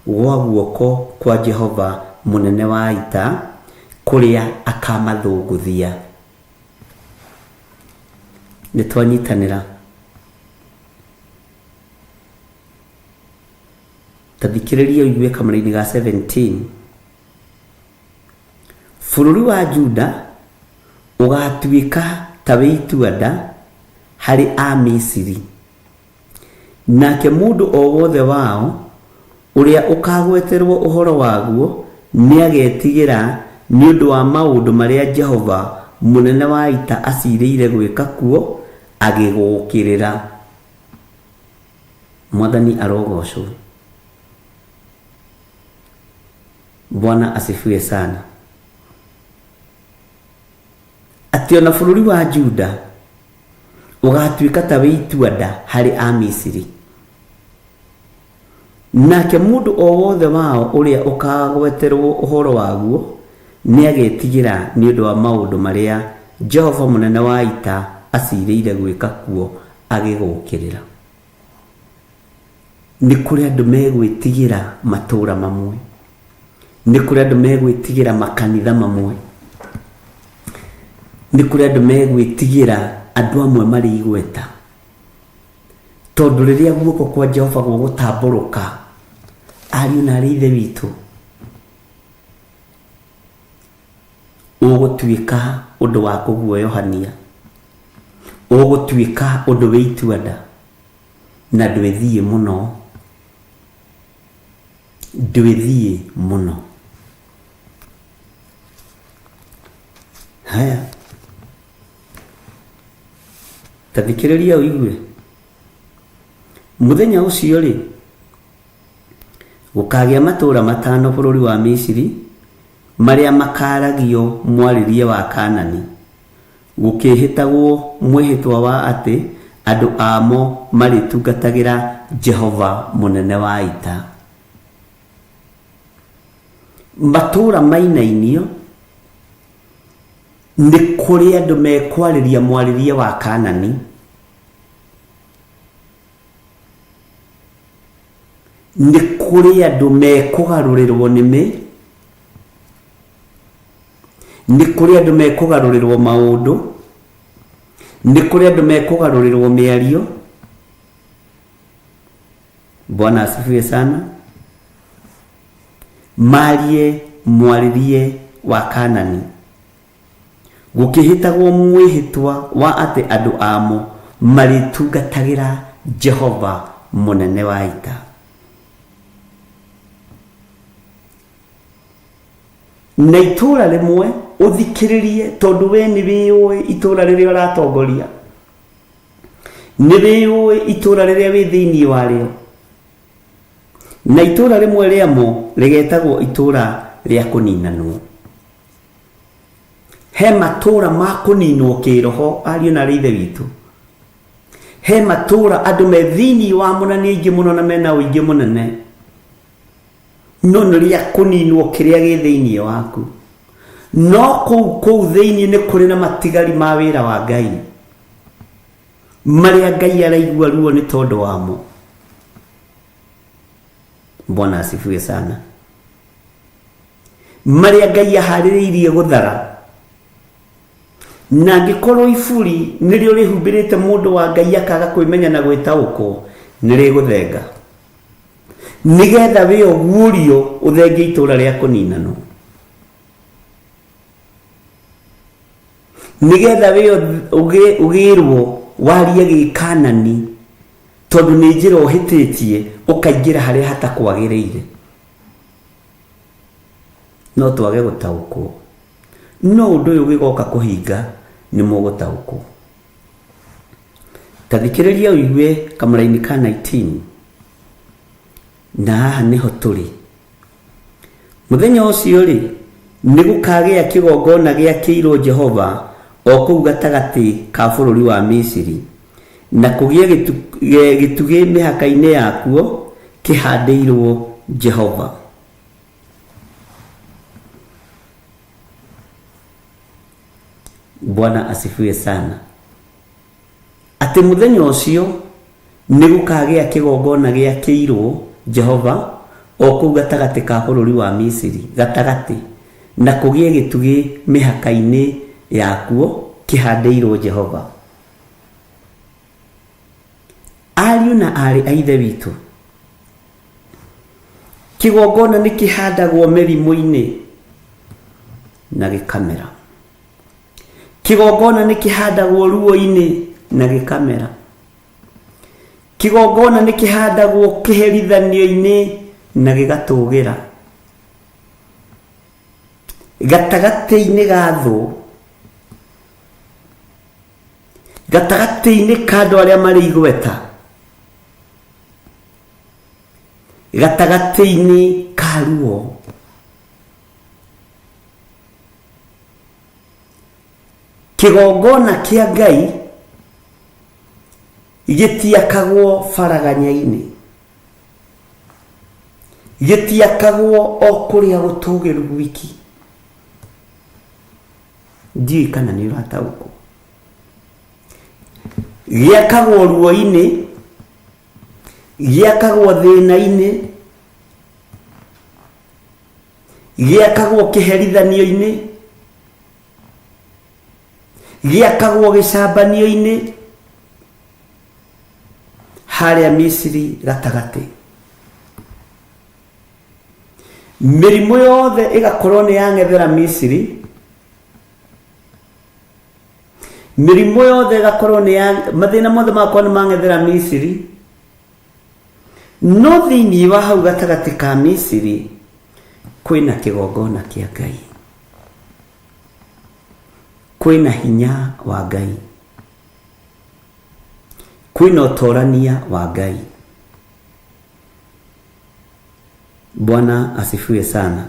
gwa guoko kwa Jehova mũnene wa ita, kũrĩa akamathũngũthia. Nĩ twanyitanĩra. Ta thikĩrĩria ũigue kamũraini ga 17. Bũrũri wa Juda ũgaatuĩka ta wĩ itua-nda harĩ Amisiri, nake mũndũ o wothe wao ũrĩa ũkaagweterwo ũhoro waguo nĩagetigĩra nĩ ũndũ wa maũndũ marĩa Jehova mũnene wa ita aciirĩire gwĩka kuo agĩgũũkĩrĩra. Mwathani arogoocwo. Bwana asifiwe sana. Atĩ o na bũrũri wa Juda ũgaatuĩka ta wĩ itua-nda harĩ Amisiri, nake mũndũ o wothe wao ũrĩa ũkaagweterwo ũhoro waguo nĩagetigĩra nĩ ũndũ wa maũndũ marĩa Jehova mũnene wa ita aciirĩire gwĩka kuo agĩgũũkĩrĩra. Nĩ kũrĩ andũ megwĩtigĩra matũũra mamwe. Nĩ kũrĩ andũ megwĩtigĩra makanitha mamwe. Nĩ kũrĩ andũ megwĩtigĩra andũ amwe marĩ igweta. Tondũ rĩrĩa guoko kwa Jehova gũgũtambũrũka, ariũ na arĩ ithe witũ, ũgũtuĩka ũndũ wa kũguoyohania, ũgũtuĩka ũndũ wĩ itua-nda. Na ndwĩthiĩ mũno, ndwĩthiĩ mũno. Haya, ta thikĩrĩria ũigue. Mũthenya ũcio-rĩ, gũkagĩa matũũra matano bũrũri wa Misiri marĩa makaaragio mwarĩrie wa Kaanani. Gũkĩĩhĩtagwo mwĩhĩtwa wa atĩ andũ amo marĩtungatagĩra Jehova mũnene wa ita. Matũũra mainainio, nĩ kũrĩ andũ mekwarĩria mwarĩrie wa Kaanani. Nĩ kũrĩ andũ mekũgarũrĩrwo nĩmĩ Nĩ kũrĩ andũ mekũgarũrĩrwo maũndũ, nĩ kũrĩ andũ mekũgarũrĩrwo mĩario. Bwana asifiwe sana. Marie mwarĩrie wa Kanani, gũkĩhĩtagwo mwĩhĩtwa wa atĩ andũ amo marĩtungatagĩra Jehova mũnene wa ita. Na itũũra rĩmwe ũthikĩrĩrie tondũ we nĩ wĩũĩ itũũra rĩrĩa ũratongoria, nĩ wĩũĩ itũũra rĩrĩa wĩ thĩinĩ warĩo, na itũũra rĩmwe rĩamo rĩgetagwo itũũra rĩa kũninanwo. He matũũra ma kũninwo kĩroho, ariũ na arĩ ithe witũ. He matũũra andũ me thĩinĩ wamo na nĩ aingĩ mũno na mena ũingĩ mũnene. No nĩ rĩa kũninwo kĩrĩa gĩ thĩinĩ waku. No kũu kũu thĩinĩ nĩ kũrĩ na matigari ma wĩra wa Ngai marĩa Ngai araigua ruo nĩ tondũ wamo. Bwana asifiwe sana. Marĩa Ngai aharĩrĩirie gũthara. Na angĩkorwo iburi nĩrĩo rĩhumbĩrĩte mũndũ wa Ngai akaga kwĩmenya na gwĩtaũkwo, nĩ rĩgũthenga. Nĩgetha wĩ ũguũrio ũthengie itũũra rĩa kũninanwo. Nĩgetha wĩ ũgĩrwo warie gĩkanani tondũ nĩ njĩra ũhĩtĩtie ũkaingĩra harĩa hatakwagĩrĩire. No twage gũtaũkwo. No ũndũ ũyũ ũgĩgoka kũhinga nĩ mũgũtaũkwo. Ta thikĩrĩria ũigue kamũraini ka 19. Na haha nĩho tũrĩ. Mũthenya ũcio-rĩ, nĩgũkagĩa kĩgongona gĩakĩirwo Jehova o kũu gatagatĩ ka bũrũri wa Misiri, na kũgĩe gĩtugĩ mĩhaka-inĩ yakuo kĩhandĩirwo Jehova. Bwana asifiwe sana. Atĩ mũthenya ũcio nĩgũkagĩa kĩgongona gĩakĩirwo Jehova o kũu gatagatĩ ka bũrũri wa Misiri, gatagatĩ, na kũgĩe gĩtugĩ mĩhaka-inĩ yakuo kĩhandĩirwo Jehova. Ariũ na aarĩ a Ithe witũ, kĩgongona nĩ kĩhandagwo mĩrimũ-inĩ na gĩkamera. Kĩgongona nĩ kĩhandagwo ruo-inĩ na gĩkamera. Kĩgongona nĩ kĩhandagwo kĩherithanio-inĩ na gĩgatũgĩra. Gatagatĩ-inĩ ga thũ, gatagatĩ-inĩ ka andũ arĩa marĩ igweta, gatagatĩ-inĩ ka ruo, kĩgongona kĩa Ngai gĩtiakagwo baraganya-inĩ, gĩtiakagwo o kũrĩa gũtũgĩru gwiki. Ndiũĩ kana nĩ ũrataũkwo. Gĩakagwo ruo-inĩ, gĩakagwo thĩna-inĩ, gĩakagwo kĩherithanio-inĩ, gĩakagwo gĩcambanio-inĩ, harĩa Misiri gatagatĩ. Mĩrimũ yothe ĩgakorwo nĩ yang'ethera Misiri, mĩrimũ yothe ĩgakorwo nĩ ya mathĩna mothe magakorwo nĩ mang'ethera Misiri, no thĩinĩ wa hau gatagatĩ ka Misiri kwĩna kĩgongona kĩa Ngai, kwĩna hinya wa Ngai, kwĩna ũtorania wa Ngai. Bwana asifiwe sana.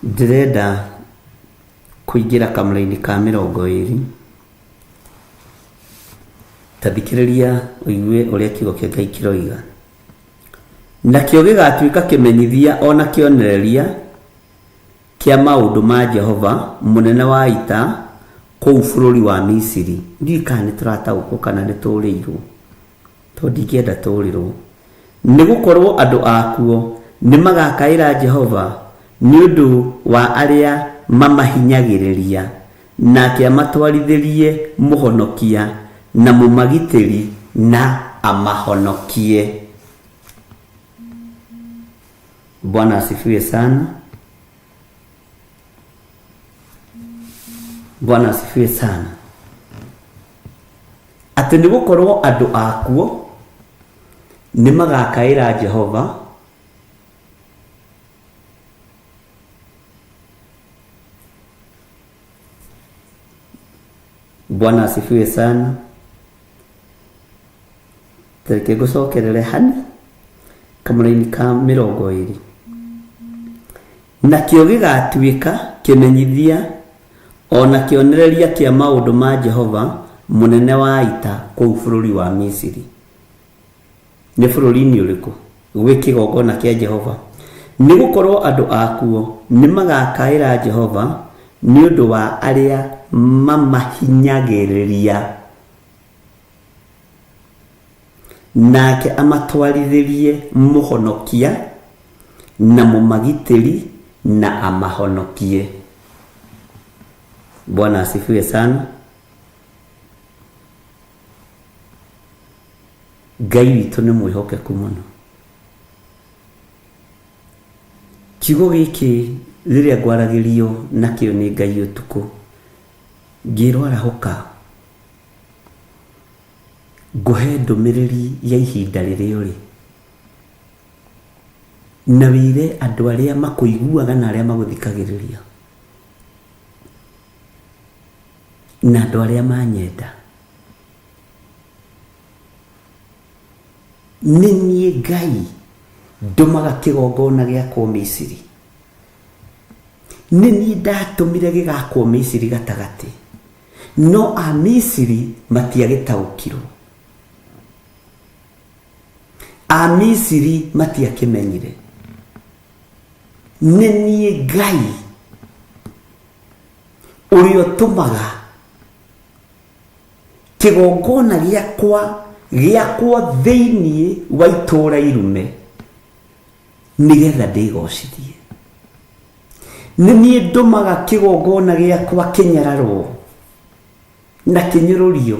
Ndĩrenda kũingĩra kamũraini ka mĩrongo ĩrĩ. Ta thikĩrĩria ũigue ũrĩa kiugo kĩa Ngai kĩroiga. Nakĩo gĩgatuĩka kĩmenyithia o na kĩonereria kĩa maũndũ ma Jehova mũnene wa ita kũu bũrũri wa Misiri. Ndiũĩ kana nĩ tũrataũkwo kana nĩ tũrĩirwo, tondũ ndingĩenda tũrĩrwo. Nĩ gũkorwo andũ akuo nĩ magakaĩra Jehova nĩ ũndũ wa arĩa mamahinyagĩrĩria, nake amatwarithĩrie mũhonokia na mũmagitĩri na amahonokie. Bwana asifiwe sana. Bwana asifiwe sana. Atĩ nĩ gũkorwo andũ akuo nĩ magakaĩra Jehova Bwana asifiwe sana. Tareke ngũcokerere hani kamũraini ka mĩrongo ĩrĩ. Nakĩo gĩgatuĩka kĩmenyithia o na kĩonereria kĩa maũndũ ma Jehova mũnene wa ita kũu bũrũri wa Misiri. Nĩ bũrũri-inĩ ũrĩkũ gwĩ kĩgongona kĩa Jehova? Nĩ gũkorwo andũ akuo nĩ magakaĩra Jehova nĩ ũndũ wa arĩa mamahinyagĩrĩria, nake amatwarithĩrie mũhonokia na mũmagitĩri na amahonokie. Bwana asifiwe sana. Ngai witũ nĩ mwĩhokeku mũno. Kiugo gĩkĩ rĩrĩa ngwaragĩrio nakĩo nĩ Ngai ũtukũ, ngĩrwo arahũka, ngũhe ndũmĩrĩri ya ihinda rĩrĩa ũrĩ, na wĩre andũ arĩa makũiguaga na arĩa magũthikagĩrĩria, na andũ arĩa manyenda. Nĩ niĩ Ngai ndũmaga kĩgongona gĩakwo Misiri. Nĩ niĩ ndatũmire gĩgakwo Misiri gatagatĩ, no Amisiri matiagĩtaũkirwo. Amisiri matiakĩmenyire. Nĩ niĩ Ngai ũrĩa ũtũmaga kĩgongona gĩakwa gĩakwo thĩinĩ wa itũũra irume nĩgetha ndĩgocithie. Nĩ niĩ ndũmaga kĩgongona gĩakwa kĩnyararwo. Na kĩnyũrũrio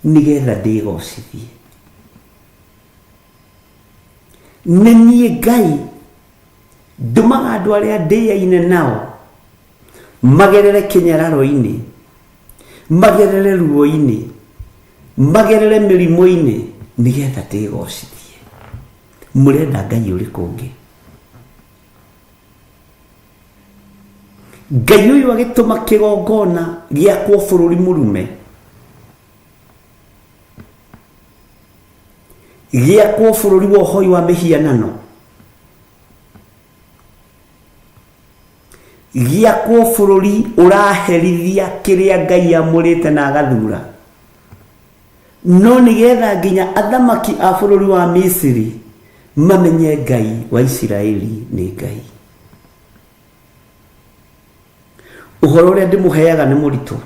nĩgetha ndĩgocithie. Nĩ niĩ Ngai ndũmaga andũ arĩa ndĩaine nao magerere kĩnyararo-inĩ, magerere ruo-inĩ, magerere mĩrimũ-inĩ nĩgetha ndĩgocithie. Mũrenda Ngai ũrĩkũ ũngĩ? Ngai ũyũ agĩtũma kĩgongona gĩakwo bũrũri mũrume, gĩakwo bũrũri wa ũhoi wa mĩhianano, gĩakwo bũrũri ũraherithia kĩrĩa Ngai amũrĩte na agathura, no nĩgetha nginya athamaki a bũrũri wa Misiri mamenye Ngai wa Isiraeli nĩ Ngai. Ũhoro ũrĩa ndĩmũheaga nĩ mũritũ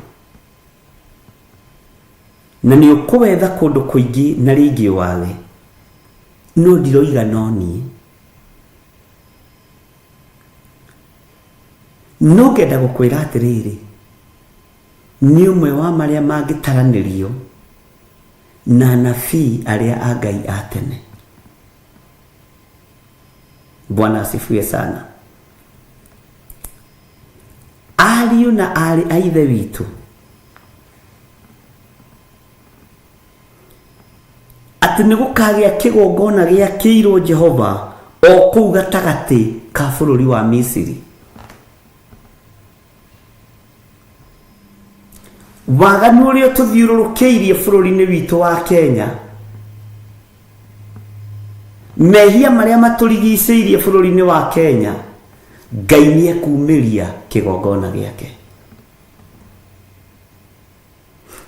na nĩ ũkũwetha kũndũ kũingĩ na rĩngĩ wage, no ndiroiga no niĩ. No ngenda gũkwĩra atĩrĩrĩ, nĩ ũmwe wa marĩa mangĩtaranĩrio na anabii arĩa a Ngai a tene. Bwana asifiwe sana. Ariũ na aarĩ a Ithe witũ, atĩ nĩ gũkagĩa kĩgongona gĩakĩirwo Jehova o kũu gatagatĩ ka bũrũri wa Misiri. Waganu ũrĩa ũtũthiũrũrũkĩirie bũrũri-inĩ witũ wa Kenya, mehia marĩa matũrigicĩirie bũrũri-inĩ wa Kenya, Ngai nĩ ekumĩria kĩgongona gĩake.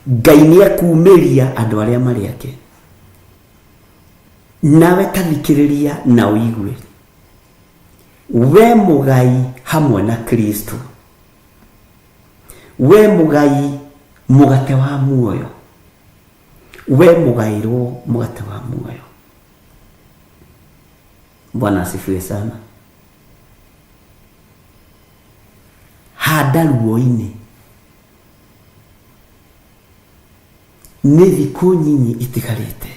Ngai nĩ ekumĩria andũ arĩa marĩ ake. Nawe ta thikĩrĩria na ũigue. We mũgai hamwe na Kristo. We mũgai mũgate wa muoyo. We mũgaĩrwo mũgate wa muoyo. Bwana asifiwe sana. Handa ruo-inĩ. Nĩ thikũ nyinyi itigarĩte.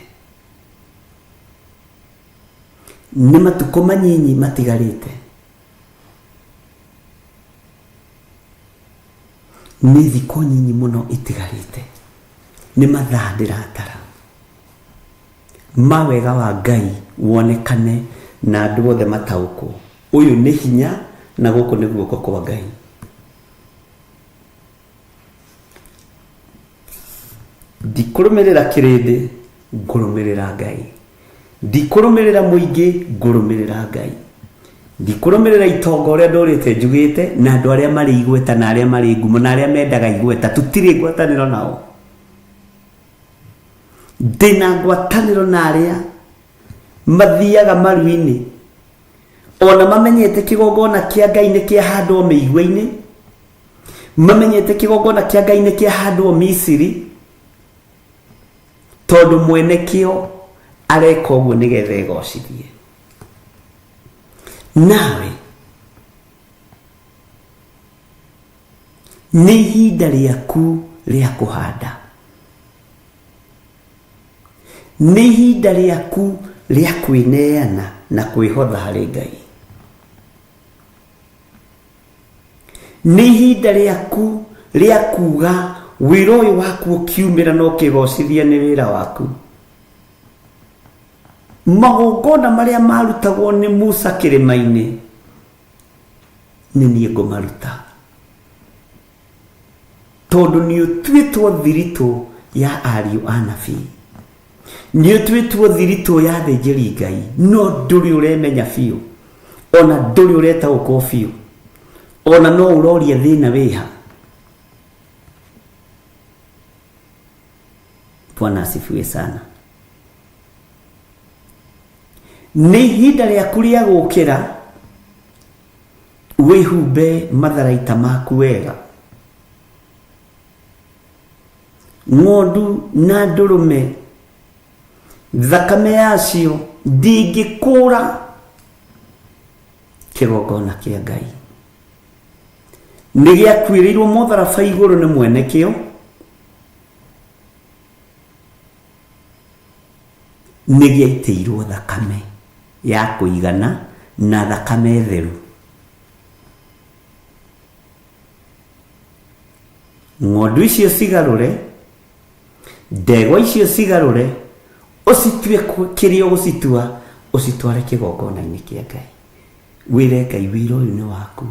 Nĩ matukũ manyinyi matigarĩte. Nĩ thikũ nyinyi mũno itigarĩte. Nĩ mathaa ndĩratara. Ma wega wa Ngai wonekane na andũ othe mataũkwo. Ũyũ nĩ hinya na gũkũ nĩ guoko kwa Ngai. Ndikũrũmĩrĩra kĩrĩndĩ, ngũrũmĩrĩra Ngai. Ndikũrũmĩrĩra mũingĩ, ngũrũmĩrĩra Ngai. Ndikũrũmĩrĩra itonga ũrĩa ndũrĩte njugĩte, na andũ arĩa marĩ igweta na arĩa marĩ ngumo na arĩa mendaga igweta, tũtirĩ ngwatanĩro nao. Ndĩna ngwatanĩro na arĩa mathiaga maru-inĩ, ona mamenyete kĩgongona kĩa Ngai nĩ kĩahandwo mĩigua-inĩ, mamenyete kĩgongona kĩa Ngai nĩ kĩahandwo Misiri, tondũ mwene kĩo areka ũguo nĩgetha egocithie. Nawe nĩ ihinda rĩaku rĩa kũhanda, nĩ ihinda rĩaku rĩa kwĩneana na kwĩhotha harĩ Ngai. Nĩ ihinda rĩaku rĩa kuga wĩra ũyũ waku ũkiumĩra na ũkĩgocithia nĩ wĩra waku. Magongona marĩa marutagwo nĩ Musa kĩrĩma-inĩ nĩ niĩ ngũmaruta, tondũ nĩ ũtuĩtwo thiritũ ya ariũ a nabii, nĩ ũtuĩtwo thiritũ ya athĩnjĩri Ngai, no ndũrĩ ũremenya biũ, ona ndũrĩ ũretaũkwo biũ, ona no ũroria thĩna wĩha. Bwana asifiwe sana. Nĩ ihinda rĩaku rĩa gũkĩra wĩhumbe matharaita maku wega, ng'ondu na ndũrũme, thakame yacio ndĩngĩkũra kĩgongona kĩa Ngai. Nĩ gĩakuĩrĩirwo mũtharaba igũrũ nĩ mwene kĩo. Nĩ gĩaitĩirwo thakame ya kũigana na thakame theru. Ng'ondu icio cigarũre, ndegwa icio cigarũre, ũcitue kĩrĩa ũgũcitua, ũcitware kĩgongona-inĩ kĩa Ngai. Wĩre Ngai wĩra ũyũ nĩ waku,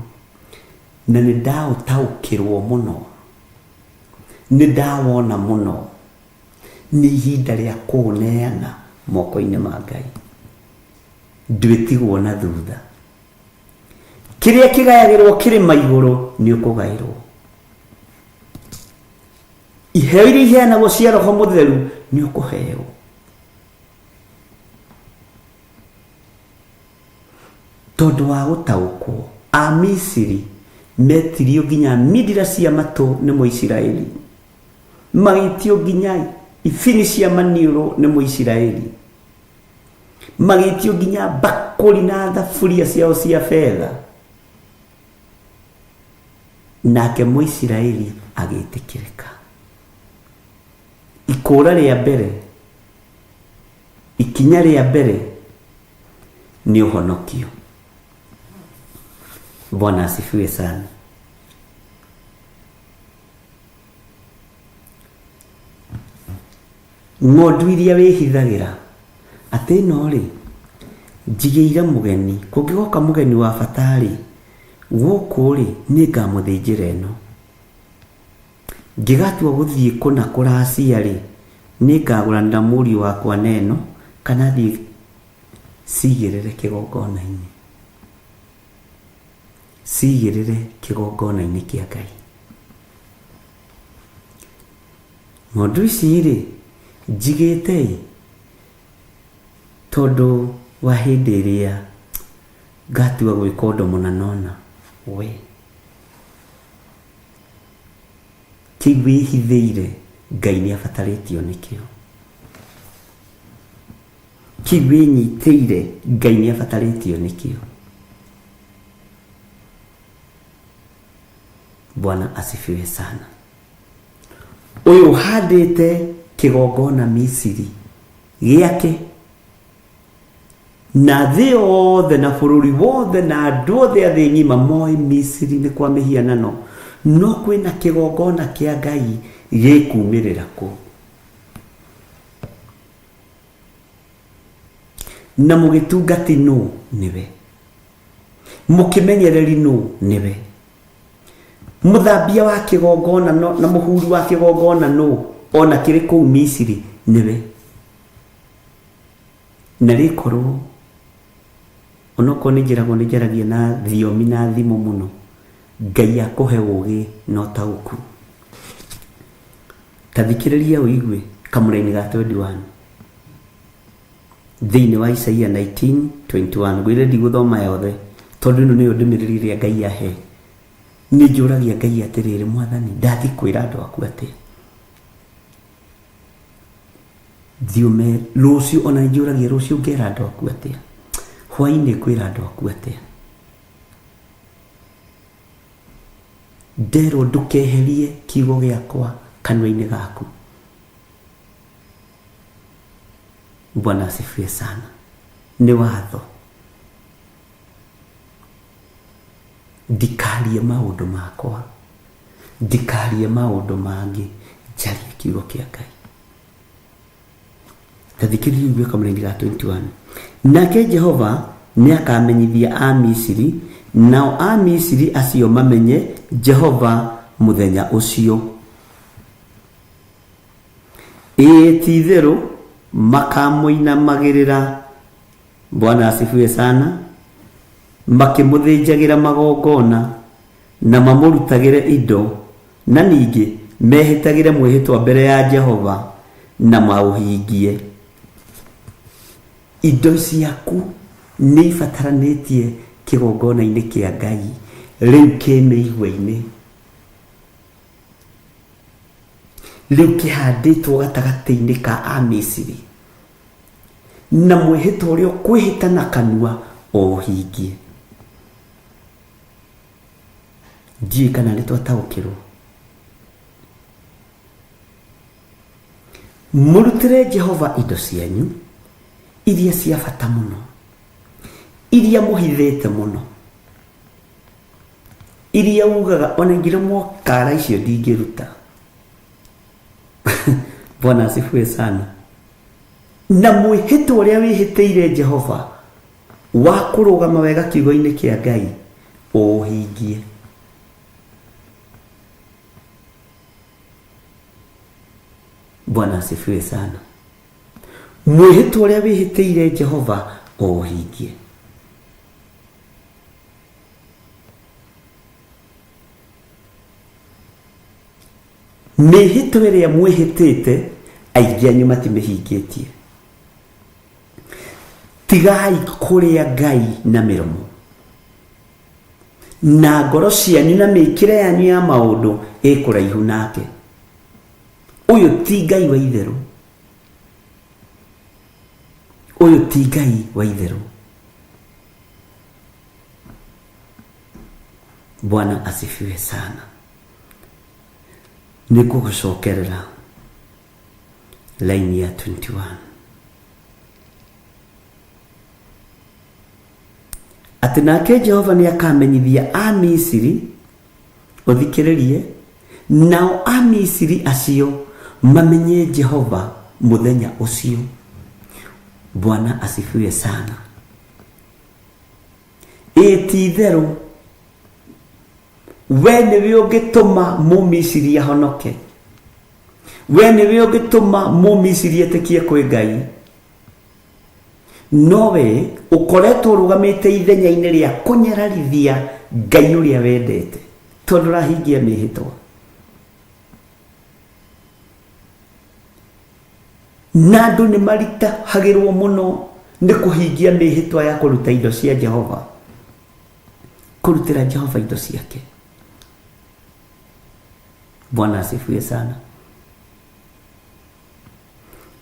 na nĩ ndaũtaũkĩrwo mũno, nĩ ndawona mũno, nĩ ihinda rĩa kũũneana moko-inĩ ma Ngai. Ndwĩtigwo na thutha. Kĩrĩa kĩgayagĩrwo kĩrĩma igũrũ nĩ ũkũgaĩrwo. Iheo iria iheanagwo cia Roho Mũtheru nĩ ũkũheo. Tondũ wa gũtaũkwo, Amisiri metirio nginya mindira cia matũ nĩ Mũisiraeli, magĩtio nginya ibini cia maniũrũ nĩ Mũisiraeli, magĩtio nginya mbakũri na thaburia ciao cia betha, nake Mũisiraeli agĩtĩkĩrĩka. Ikũra rĩa mbere, ikinya rĩa mbere nĩ ũhonokio. Bwana asifiwe sana. Ng'ondu iria wĩhithagĩra atĩ ĩno rĩ, njigĩire mũgeni, kũngĩgoka mũgeni wa bata rĩ, gũkũ rĩ, nĩngamũthĩnjĩra ĩno. Ngĩgatua gũthiĩ kũna kũracia rĩ, nĩngagũranĩra mũriũ wakwa na ĩno, kana thiĩ cigĩrĩre kĩgongona-inĩ. Cigĩrĩre kĩgongona-inĩ kĩa Ngai. Ng'ondu ici rĩ, njigĩte ĩ, tondũ wa hĩndĩ ĩrĩa ngatua gwĩka ũndũ mũna na ũna, we. Kĩu wĩhithĩire Ngai nĩ abatarĩtio nĩkĩo. Kĩu wĩnyitĩire Ngai nĩ abatarĩtio nĩkĩo. Bwana asifiwe sana. Ũyũ ũhandĩte kĩgongona Misiri gĩake na thĩ yothe na bũrũri wothe na andũ othe a thĩ ng'ima moĩ Misiri nĩ kwa mĩhianano, no kwĩna kĩgongona kĩa Ngai gĩkumĩrĩra kũu. Na mũgĩtungati nũ? Nĩwe. Mũkĩmenyereri nũ? Nĩwe. Mũthambia wa kĩgongona no, na mũhuri wa kĩgongona nũ? Ona kĩrĩ kũu Misiri? Nĩwe. Na rĩkorwo onokorwo nĩ njĩragwo nĩ njaragia na thiomi na thimo mũno, Ngai akũhe ũgĩ na ũtaũku. Ta thikĩrĩria ũigue kamũraini ga 21 thĩinĩ wa Isaia 19:21. Ngwĩre ndigũthoma yothe tondũ ĩno nĩyo ndũmĩrĩri ĩrĩa Ngai ahe. Nĩ njũragia Ngai atĩrĩrĩ, Mwathani, ndathiĩ kwĩra andũ aku atĩa? Thiĩ ũme rũciũ, ona nĩ njũragia rũciũ ngera andũ aku atĩa? Hwainĩ ngwĩra andũ aku atĩa? Nderwo ndũkeherie kiugo gĩakwa kanua-inĩ gaku. Bwana asifiwe sana. Nĩ watho. Ndikarie maũndũ makwa, ndikarie maũndũ mangĩ, njarie kiugo kĩa Ngai. Ta thikĩrĩria ũigue kamũraini ga 21. Nake Jehova nĩakamenyithia Amisiri, nao Amisiri acio mamenye Jehova mũthenya ũcio. Ĩĩ ti-itherũ makamũinamagĩrĩra, Bwana asifiwe sana, makĩmũthĩnjagĩra magongona, na mamũrutagĩre indo, na ningĩ mehĩtagĩre mwĩhĩtwa mbere ya Jehova, na maũhingie. Indo ciaku nĩ ibataranĩtie kĩgongona-inĩ kĩa Ngai, rĩu kĩ mĩigua-inĩ. Rĩu kĩhandĩtwo gatagatĩ-inĩ ka Amisiri, na mwĩhĩtwa ũrĩa ũkwĩhĩta na kanua ũũhingie. Ndiũĩ kana nĩ twataũkĩrwo. Mũrutĩre Jehova indo cianyu. Iria cia bata mũno, iria mũhithĩte mũno, iria ugaga ona ingĩremwo kara icio ndingĩruta. Bwana asifiwe sana. Na mwĩhĩtwa ũrĩa wĩhĩtĩire Jehova wa kũrũgama wega kiugo-inĩ kĩa Ngai ũũhingie. Bwana asifiwe sana. Mwĩhĩtwa ũrĩa wĩhĩtĩire Jehova ũũhingie. Mĩhĩtwa ĩrĩa mwĩhĩtĩte aingĩ anyu matimĩhingĩtie. Tigai kũrĩa Ngai na mĩromo, na ngoro cianyu na mĩkĩre yanyu ya maũndũ ĩ kũraihu nake. Ũyũ ti Ngai wa itherũ, ũyũ ti Ngai wa itherũ. Bwana asifiwe sana. Nĩ ngũgũcokerera laini ya 21 atĩ nake Jehova nĩ akamenyithia Amisiri, ũthikĩrĩrie, nao Amisiri acio mamenye Jehova mũthenya ũcio. Bwana asifiwe sana. Ĩ ti itherũ we nĩwe ũngĩtũma Mũmisiri ahonoke, we nĩwe ũngĩtũma Mũmisiri etĩkie kwĩ Ngai, no we ũkoretwo ũrũgamĩte ithenya-inĩ rĩa kũnyararithia Ngai ũrĩa wendete, tondũ ũrahingia mĩhĩtwa. Na andũ nĩ maritahagĩrwo mũno nĩ kũhingia mĩhĩtwa ya kũruta indo cia Jehova, kũrutĩra Jehova indo ciake. Bwana asifiwe sana.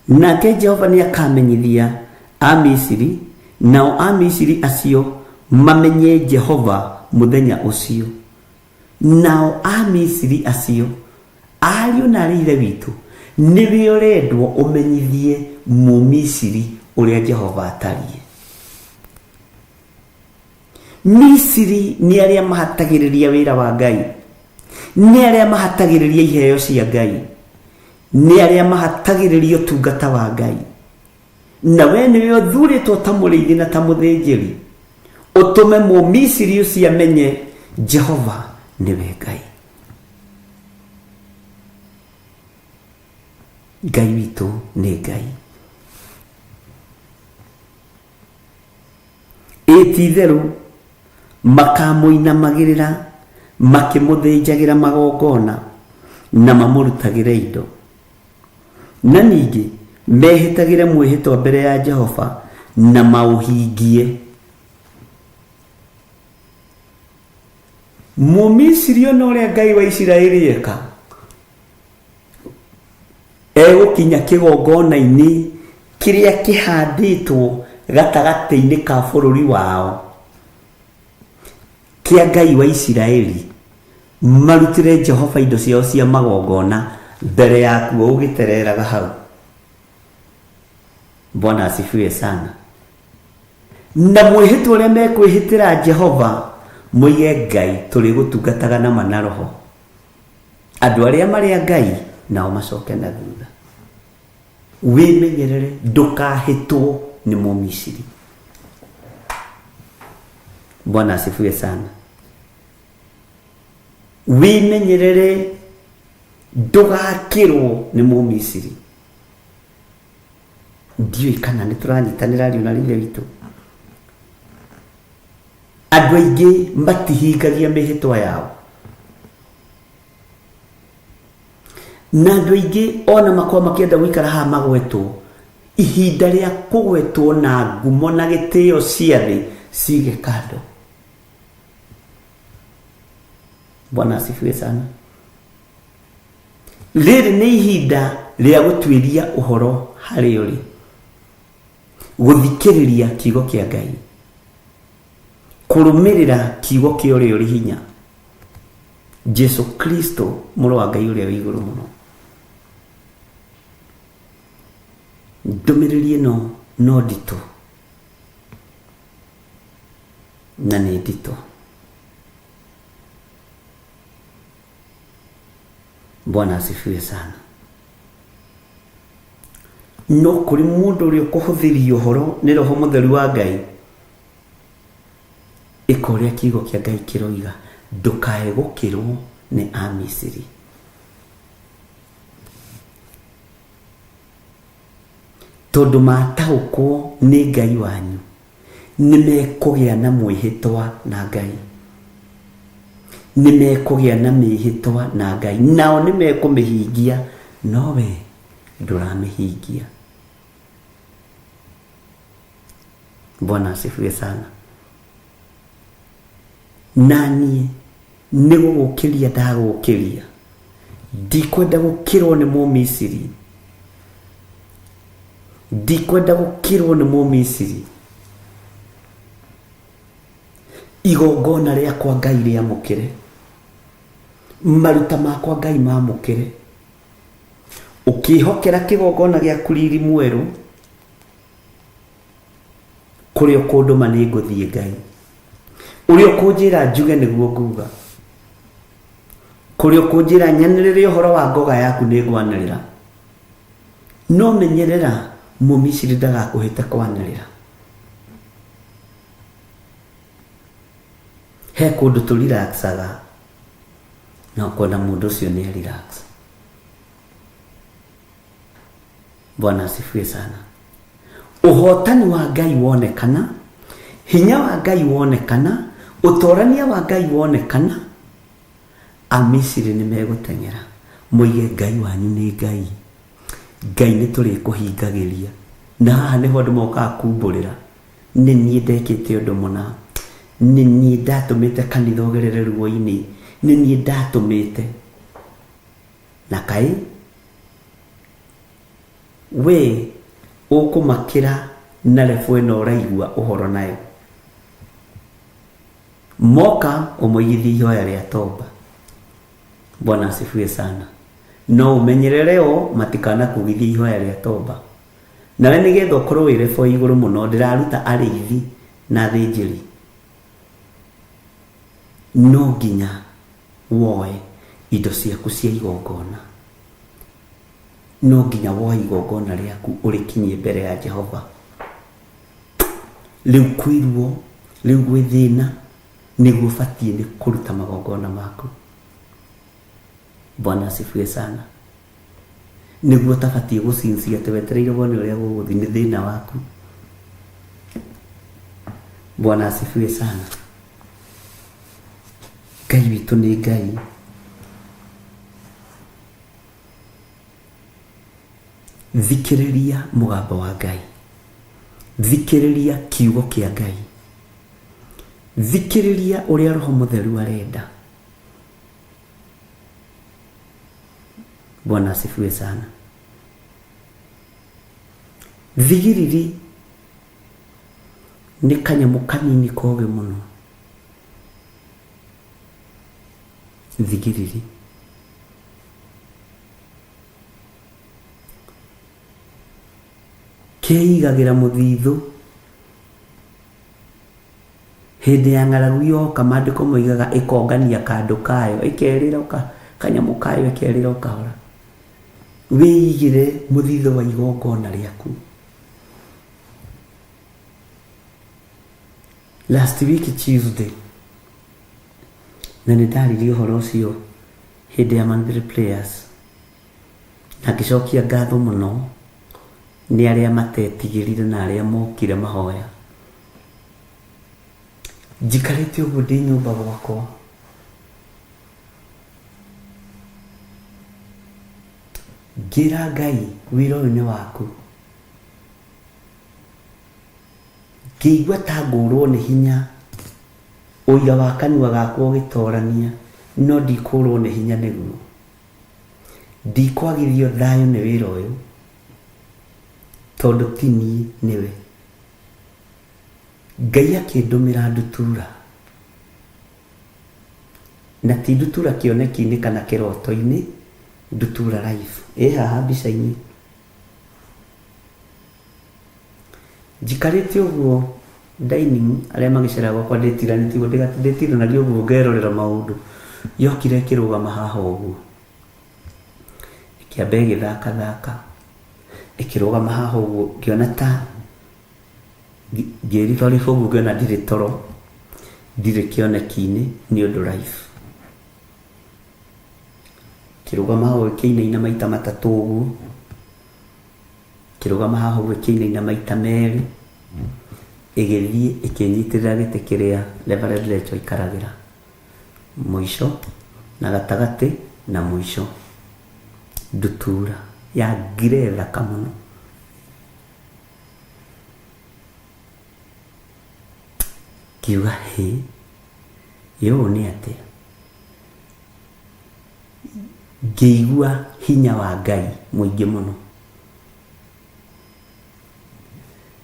Nake Jehova nĩ akamenyithia Amisiri, nao Amisiri acio mamenye Jehova mũthenya ũcio. Nao Amisiri acio ariũ na arĩ ithe witũ, nĩwe ũrendwo ũmenyithie Mũmisiri ũrĩa Jehova atariĩ. Misiri nĩ arĩa mahatagĩrĩria wĩra wa Ngai, nĩ arĩa mahatagĩrĩria iheo cia Ngai, nĩ arĩa mahatagĩrĩria ũtungata wa Ngai. Na we nĩwe ũthurĩtwo ta mũrĩithi na ta mũthĩnjĩri, ũtũme Mũmisiri ũcio amenye Jehova nĩwe Ngai. Ngai witũ nĩ Ngai. Ĩ ti itherũ makamũinamagĩrĩra makĩmũthĩnjagĩra magongona na mamũrutagĩre indo, na ningĩ mehĩtagĩre mwĩhĩtwa mbere ya Jehova na maũhingie. Mũmisiri ona ũrĩa Ngai wa Isiraeli eka, egũkinya kĩgongona-inĩ kĩrĩa kĩhandĩtwo gatagatĩ-inĩ ka bũrũri wao kĩa Ngai wa Isiraeli, marutĩre Jehova indo ciao cia magongona mbere yakuo ũgĩtereraga hau. Bwana asifiwe sana. Na mwĩhĩtwa ũrĩa mekwĩhĩtĩra Jehova, moige Ngai tũrĩgũtungataga na ma na roho. Andũ arĩa marĩ a Ngai nao macoke na thutha. Wĩmenyerere ndũkahĩtwo nĩ Mũmisiri. Bwana asifiwe sana. Wĩmenyerere ndũgakĩrwo nĩ Mũmisiri. Ndiũĩ kana nĩ tũranyitanĩra ariũ na ithe witũ. Andũ aingĩ matihingagia mĩhĩtwa yao, na andũ aingĩ ona makorwo makĩenda gũikara haha magwetwo, ihinda rĩa kũgwetwo na ngumo na gĩtĩo cia thĩ cige kando. Bwana asifiwe sana. Rĩrĩ nĩ ihinda rĩa gũtuĩria ũhoro harĩ ũrĩ, gũthikĩrĩria kiugo kĩa Ngai, kũrũmĩrĩra kiugo kĩa ũrĩa ũrĩ hinya, Jesu Kristo mũrũ wa Ngai ũrĩa wĩ igũrũ mũno. Ndũmĩrĩri ĩno No nditũ na nĩ nditũ. Bwana asifiwe sana. No kũrĩ mũndũ ũrĩa ũkũhũthĩria ũhoro nĩ Roho Mũtheru wa Ngai, ĩka ũrĩa kiugo kĩa Ngai kĩroiga, ndũkae gũkĩrwo nĩ Amisiri. Tondũ mataũkwo nĩ Ngai wanyu, nĩ mekũgĩa na mwĩhĩtwa na Ngai. Nĩ mekũgĩa na mĩhĩtwa na Ngai, nao nĩ mekũmĩhingia, no we ndũramĩhingia. Bwana asifiwe sana. Na niĩ nĩ gũgũkĩria ndagũkĩria, ndikwenda gũkĩrwo nĩ Mũmisiri, ndikwenda gũkĩrwo nĩ Mũmisiri. Igongona rĩakwa Ngai rĩamũkĩre, maruta makwa Ngai mamũkĩre. Ũkĩhokera kĩgongona gĩaku riri mwerũ, kũrĩa ũkũndũma nĩ ngũthiĩ Ngai, ũrĩa ũkũnjĩra njuge nĩguo nguga, kũrĩa ũkũnjĩra nyanĩrĩre ũhoro wa ngoga yaku nĩ ngwanĩrĩra. No menyerera Mũmisiri ndagakũhĩte kwanĩrĩra. He kũndũ tũrelaxaga na ũkona mũndũ ũcio nĩ relax. Bwana asifiwe sana. Ũhotani wa Ngai wonekana, hinya wa Ngai wonekana, ũtorania wa Ngai wonekana, Amisiri nĩ megũteng'era moige Ngai wanyu nĩ Ngai, Ngai nĩ tũrĩkũhingagĩria. Na haha nĩho andũ mokaga kumbũrĩra, nĩ niĩ ndekĩte ũndũ mũna, nĩ niĩ ndatũmĩte kanitha ũgerere ruo-inĩ, nĩ niĩ ndatũmĩte. Na kaĩ we ũkũmakĩra na rebu ĩno ũraigua ũhoro nayo, moka ũmũigithie ihoya rĩa tomba. Bwana asifiwe sana. No ũmenyerere o matikanakugithie ihoya rĩa tomba. Nawe nĩgetha ũkorwo wĩ rebu igũrũ mũno, ndĩraruta arĩithi na athĩnjĩri, no nginya woe indo ciaku cia igongona, no nginya woe igongona rĩaku ũrĩkinyie mbere ya Jehova. Rĩu kwĩ ruo, rĩu gwĩ thĩna, nĩguo ũbatiĩ nĩ kũruta magongona maku. Bwana asifiwe sana. Nĩguo ũtabatiĩ gũcincia atĩ wetereire wone ũrĩa gũgũthiĩ, nĩ thĩna waku. Bwana asifiwe sana. Ngai witũ nĩ Ngai. Thikĩrĩria mũgambo wa Ngai, thikĩrĩria kiugo kĩa Ngai, thikĩrĩria ũrĩa Roho Mũtheru arenda. Bwana asifiwe sana. Thigiriri nĩ kanyamũ kanini kogĩ mũno. Thigiriri keigagĩra mũthithũ hĩndĩ ya ng'aragu yoka, maandĩko moigaga ĩkongania kandũ kayo, ĩkerĩra kanyamũ kayo, ĩkerĩra ũkahora. Wĩigĩre mũthithũ wa igongona rĩaku. Last week Tuesday, na nĩ ndaririe ũhoro ũcio hĩndĩ ya monthly prayers, na ngĩcokia ngatho mũno nĩ arĩa matetigĩrire na arĩa mokire mahoya. Njikarĩte ũguo ndĩ nyũmba gwakwa, ngĩra Ngai wĩra ũyũ nĩ waku. Ngĩigua ta ngũrwo nĩ hinya, ũira wa kanua gakwa ũgĩtorania, no ndikũrwo nĩ hinya nĩguo. Ndikwagithio thayũ nĩ wĩra ũyũ, tondũ ti niĩ nĩwe. Ngai akĩndũmĩra ndutura, na ti ndutura kĩoneki-inĩ kana kĩroto-inĩ, ndutura live ĩ haha mbica-inĩ. Njikarĩte ũguo dining arĩa magĩcera gwakwa ndĩtiranĩtie ũguo ndĩtiranagia ũguo ngerorera maũndũ. Yokire ĩkĩrũgama haha ũguo. Ĩkĩamba ĩgĩthakathaka. Ĩkĩrũgama haha ũguo ngĩona ta ngĩribariba ũguo ngĩona ndirĩ toro, ndirĩ kĩoneki-inĩ nĩ ũndũ life. Ĩkĩrũgama hau ĩkĩinaina maita matatũ ũguo. Ĩkĩrũgama haha ũguo ĩkĩinaina maita merĩ. Ĩgĩthiĩ ĩkĩnyitĩrĩra gĩtĩ kĩrĩa Reverend Rachel aikaragĩra. Mũico na gatagatĩ na mũico. Ndutura ya ngire thaka mũno. Ngiuga hĩ, ĩ ũũ nĩ atĩa? Ngĩigua hinya wa Ngai mũingĩ mũno.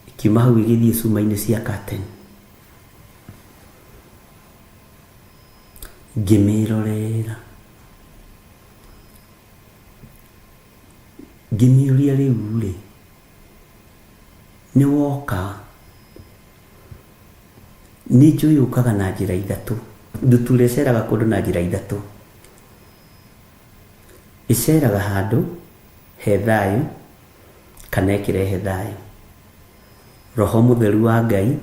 Ĩkiuma hau ĩgĩthiĩ cuma-inĩ cia curtain. Ngĩmĩrorera. Ngĩmĩũria rĩu rĩ, nĩ woka? Nĩ njũĩ ũkaga na njĩra ithatũ. Ndutura ĩceraga kũndũ na njĩra ithatũ. Ĩceraga handũ he thayũ kana ĩkĩrehe thayũ. Roho mũtheru wa Ngai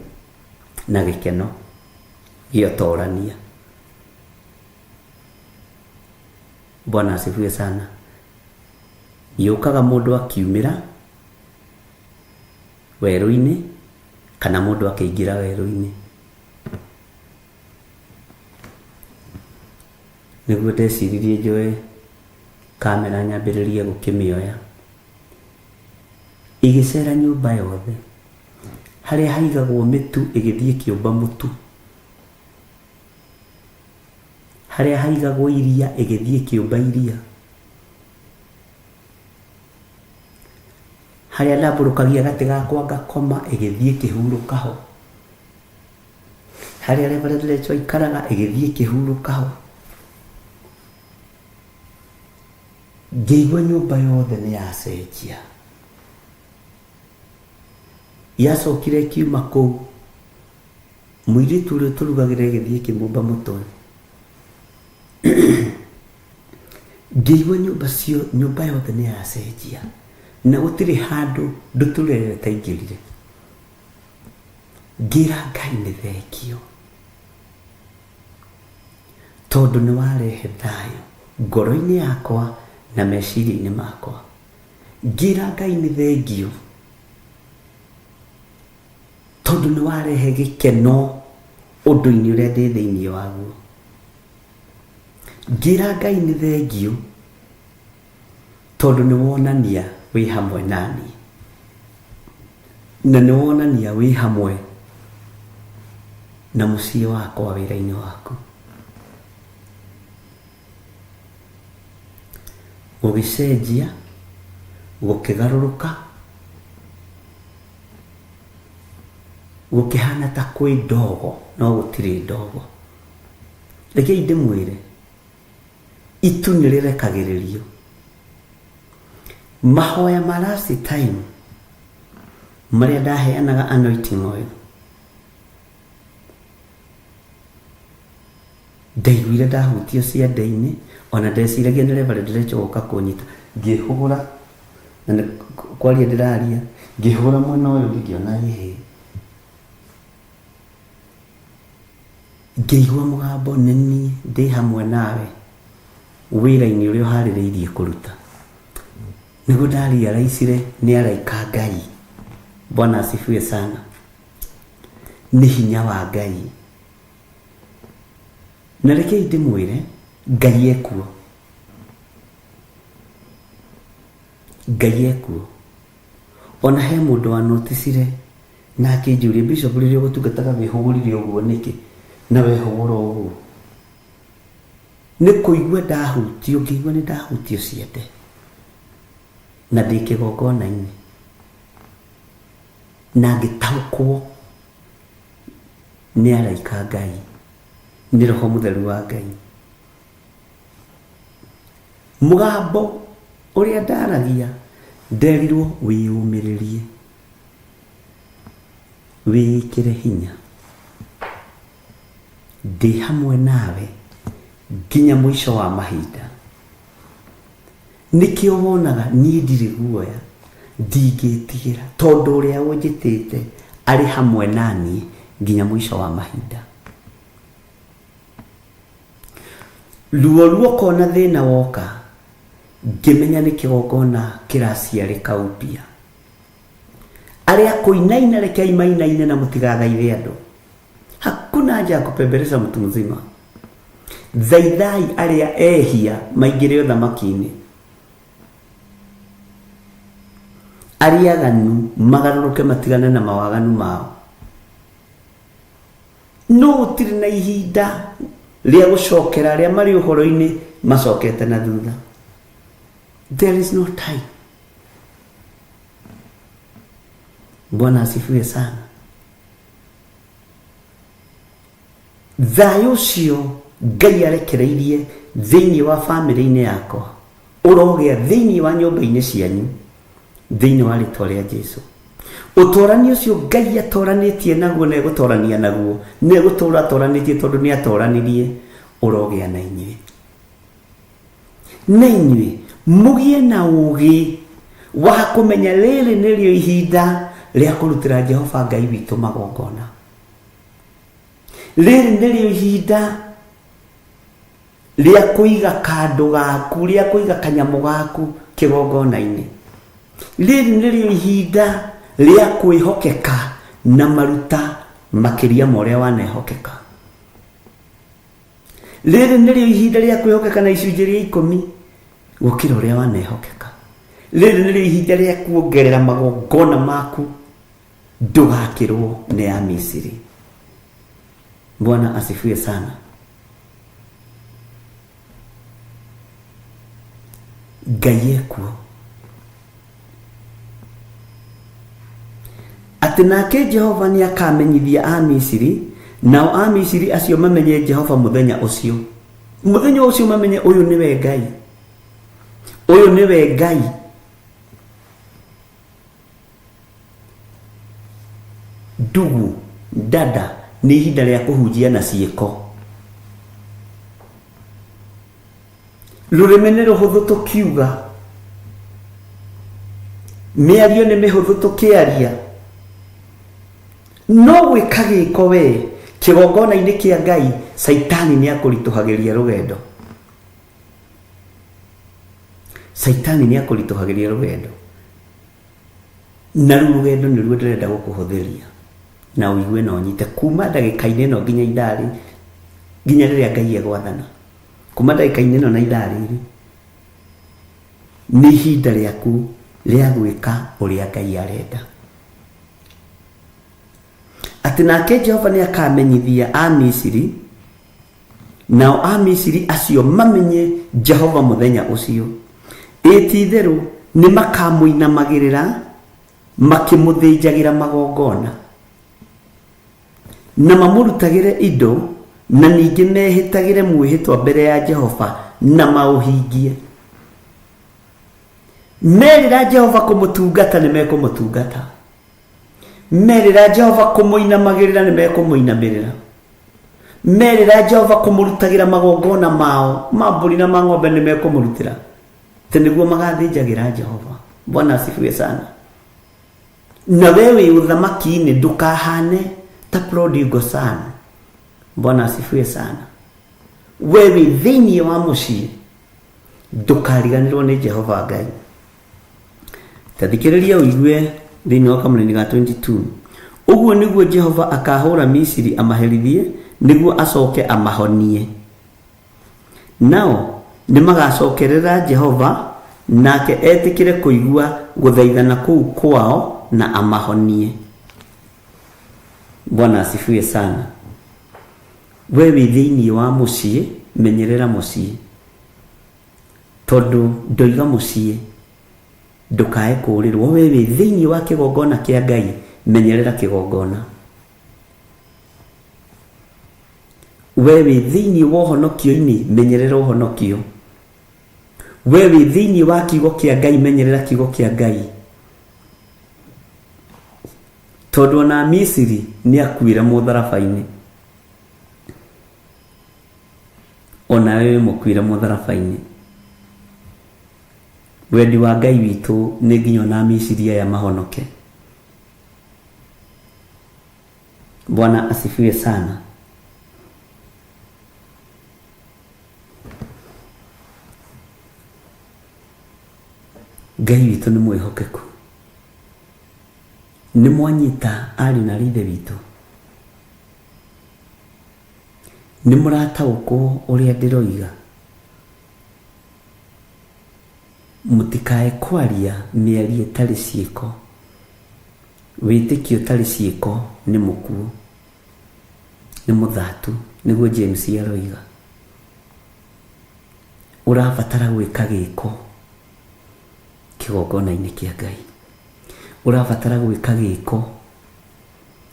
na gĩkeno gĩa ũtorania. Bwana asifiwe sana. Yũkaga mũndũ akiumĩra werũ-inĩ kana mũndũ akĩingĩra werũ-inĩ. Nĩguo ndeciririe njoe kamera nyambĩrĩrie gũkĩmĩoya. Ĩgĩcera nyũmba yothe. Harĩa haigagwo mĩtu ĩgĩthiĩ ĩkĩũmba mũtu. Harĩa haigagwo iria ĩgĩthiĩ ĩkĩũmba iria. Harĩa ndambũrũkagia gatĩ gakwa ngakoma ĩgĩthiĩ ĩkĩhurũka ho. Harĩa Reverend Rachel aikaraga ĩgĩthiĩ ĩkĩhurũka ho. Ngĩigua nyũmba yothe nĩ yacenjia. Yacokire ĩkiuma kũu, mũirĩtu ũrĩa ũtũrugagĩra ĩgĩthiĩ ĩkĩmũmba mũtwe. Ngĩigua nyũmba cio, nyũmba yothe nĩ yacenjia na gũtirĩ handũ ndutura ĩyo ĩtaingĩrire. Ngĩra Ngai nĩ thengio tondũ nĩ warehe thayũ ngoro-inĩ yakwa na meciria-inĩ makwa. Ngĩra Ngai nĩ thengio tondũ nĩ warehe gĩkeno ũndũ-inĩ ũrĩa ndĩ thĩinĩ waguo. Ngĩra Ngai nĩ thengio tondũ nĩ wonania wĩ hamwe naniĩ na nĩ wonania wĩ hamwe na mũciĩ wakwa wĩra-inĩ waku. Gũgĩcenjia, gũkĩgarũrũka, gũkĩhana ta kwĩ ndogo no gũtirĩ ndogo. Rekei ndĩmwĩre, itu nĩ rĩrekagĩrĩrio. Mahoya ma last time marĩa ndaheanaga anointing oil, ndaiguire ndahutio ciande-inĩ, ona ndeciragia nĩ Reverend Rachel gũka kũnyita, ngĩhũgũra, na nĩ kwaria ndĩraria, ngĩhũgũra mwena ũyũ ũngĩ ngĩona ĩhĩ. Ngĩigua mũgambo nĩ niĩ ndĩ hamwe nawe wĩra-inĩ ũrĩa ũharĩrĩirie kũruta. Nĩguo ndarealizire nĩ araika a Ngai. Bwana asifiwe sana. Nĩ hinya wa Ngai. Na rekei ndĩmwĩre, Ngai ekuo. Ngai ekuo. Ona he mũndũ wa noticire na akĩnjũria, Bishop rĩrĩa ũgũtungataga wĩhũgũrire ũguo nĩkĩ na wehũgũra ũguo? Nĩ kũigua ndahutio, ngĩigua nĩ ndahutio ciande na ndĩ kĩgongona-inĩ na ngĩtaũkwo nĩ araika a Ngai, nĩ Roho Mũtheru wa Ngai. Mũgambo ũrĩa ndaragia nderirwo wĩyũmĩrĩrie. Wĩĩkĩre hinya, ndĩ hamwe nawe nginya mũico wa mahinda. Nĩkĩo wonaga niĩ ndirĩ guoya, ndingĩtigĩra, tondũ ũrĩa ũnjĩtĩte arĩ hamwe na niĩ nginya mũico wa mahinda. Ruo ruoka ona thĩna woka, ngĩmenya nĩ kĩgongona kĩraciarĩka upya. Arĩa kũinaina rekei mainaine na mũtigathaithe andũ. Hakuna haja ya kupembeleza mtu mzima. Thaithai arĩa ehia maingĩre ũthamaki-inĩ. Arĩa aganu magarũrũke matigane na mawaganu mao. No gũtirĩ na ihinda rĩa gũcokera arĩa marĩ ũhoro-inĩ macokete na thutha. There is no time. Bwana asifiwe sana. Thayũ ũcio Ngai arekereirie thĩinĩ wa bamĩrĩ-inĩ yakwa ũrogĩa thĩinĩ wa nyũmba-inĩ cianyu thĩinĩ wa rĩtwa rĩa Jesu. Ũtorani ũcio Ngai atoranĩtie naguo na egũtorania naguo na egũtũra atoranĩtie tondũ nĩ atoranirie ũrogĩa na inyuĩ. Na inyuĩ mũgĩe na ũũgĩ wa kũmenya rĩrĩ nĩrĩo ihinda rĩa kũrutĩra Jehova Ngai witũ magongona. Rĩrĩ nĩrĩo ihinda rĩa kũiga kandũ gaku, rĩa kũiga kanyamũ gaku kĩgongona-inĩ. Rĩrĩ nĩrĩo ihinda rĩa kwĩhokeka na maruta makĩria ma ũrĩa wanehokeka. Rĩrĩ nĩrĩo ihinda rĩa kwĩhokeka na icunjĩ rĩa ikũmi gũkĩra ũrĩa wanehokeka. Rĩrĩ nĩrĩo ihinda rĩa kuongerera magongona maku ndũgakĩrwo nĩ a Misiri. Bwana asifiwe sana. Ngai ekuo. Atĩ nake Jehova nĩ akamenyithia Amisiri, nao Amisiri acio mamenye Jehova mũthenya ũcio. Mũthenya ũcio mamenye ũyũ nĩwe Ngai. Ũyũ nĩwe Ngai. Ndugu, dada, nĩ ihinda rĩa kũhunjia na ciĩko. Rũrĩmĩ nĩ rũhũthũ tũkiuga, mĩario nĩ mĩhũthũ tũkĩaria, no gwĩka gĩko we kĩgongona-inĩ kĩa Ngai, Caitani nĩ akũritũhagĩria rũgendo. Caitani nĩ akũritũhagĩria rũgendo. Na rĩu rũgendo nĩruo ndĩrenda gũkũhũthĩria na ũigue na ũnyite kuma ndagĩka-inĩ ĩno nginya ithaa rĩ nginya rĩrĩa Ngai egwathana. Kuma ndagĩka-inĩ ĩno na ithaa rĩrĩ nĩ ihinda rĩaku rĩa gwĩka ũrĩa Ngai arenda. Atĩ nake Jehova nĩ akamenyithia Amisiri, nao Amisiri acio mamenye Jehova mũthenya ũcio. Ĩ ti-itherũ nĩ makamũinamagĩrĩra makĩmũthĩnjagĩra magongona, na mamũrutagĩre indo, na ningĩ mehĩtagĩre mwĩhĩtwa mbere ya Jehova na maũhingie. Merĩra Jehova kũmũtungata nĩ mekũmũtungata. Merĩra Jehova kũmũinamagĩrĩra nĩ mekũmũinamĩrĩra. Merĩra Jehova kũmũrutagĩra magongona mao ma mbũri na ma ng'ombe nĩ mekũmũrutĩra. Atĩ nĩguo magathĩnjagĩra Jehova. Bwana asifiwe sana. Na we wĩ ũthamaki-inĩ ndũkahane ta prodigal son. Bwana asifiwe sana. We wĩ thĩinĩ wa mũciĩ ndũkariganĩrwo nĩ Jehova Ngai. Ta thikĩrĩria ũigue thĩinĩ wa kamũrĩni ga 22. Ũguo nĩguo Jehova akahũra Misiri amaherithie nĩguo acoke amahonie. Nao nĩ magacokerera Jehova nake etĩkĩre kũigua gũthaithana kũu kwao na amahonie. Bwana asifiwe sana. We wĩ thĩinĩ wa mũciĩ, menyerera mũciĩ. Tondũ ndoiga mũciĩ ndũkae kũũrĩrwo. We wĩ thĩinĩ wa kĩgongona kĩa Ngai, menyerera kĩgongona. We wĩ thĩinĩ wa ũhonokio-inĩ, menyerera ũhonokio. We wĩ thĩinĩ wa kiugo kĩa Ngai, menyerera kiugo kĩa Ngai. Tondũ ona Misiri nĩ akuire mũtharaba-inĩ. Ona wewe mũkuire mũtharaba-inĩ. Wendi wa Ngai witũ nĩ nginya ona Misiri aya mahonoke. Bwana asifiwe sana. Ngai witũ nĩ mwĩhokeku. Nĩ mwanyita ariũ na aarĩ a Ithe witũ. Nĩ mũrataũkwo ũrĩa ndĩroiga. Mũtikae kwaria mĩario ĩtarĩ ciĩko. Wĩtĩkio ũtarĩ ciĩko nĩ mũkuũ, nĩ mũthatu, nĩguo James aroiga. Ũrabatara gwĩka gĩko kĩgongona-inĩ kĩa Ngai. Ũrabatara gwĩka gĩko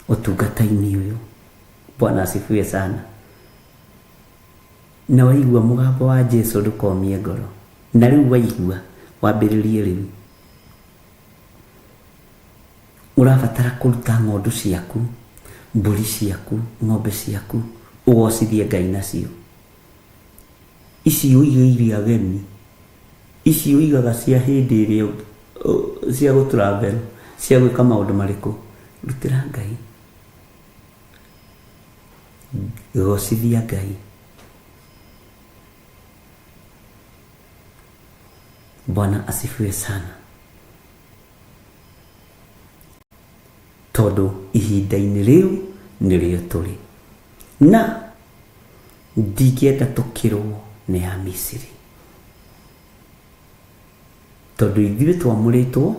ũtungata-inĩ ũyũ. Bwana asifiwe sana. Na waigua mũgambo wa Jesu ndũkomie ngoro. Na rĩu waigua wambĩrĩrie rĩu. Ũrabatara kũruta ng'ondu ciaku, mbũri ciaku, ng'ombe ciaku, ũgocithie Ngai nacio. Ici ũigĩire ageni, ici ũigaga cia hĩndĩ ĩrĩa cia gũ travel, cia gwĩka maũndũ marĩkũ, rutĩra Ngai. Gocithia Ngai. Bwana asifiwe sana. Tondũ ihinda-inĩ rĩu nĩrĩo tũrĩ. Na ndingĩenda tũkĩrwo nĩ a Misiri. Tondũ ithuĩ twamũrĩtwo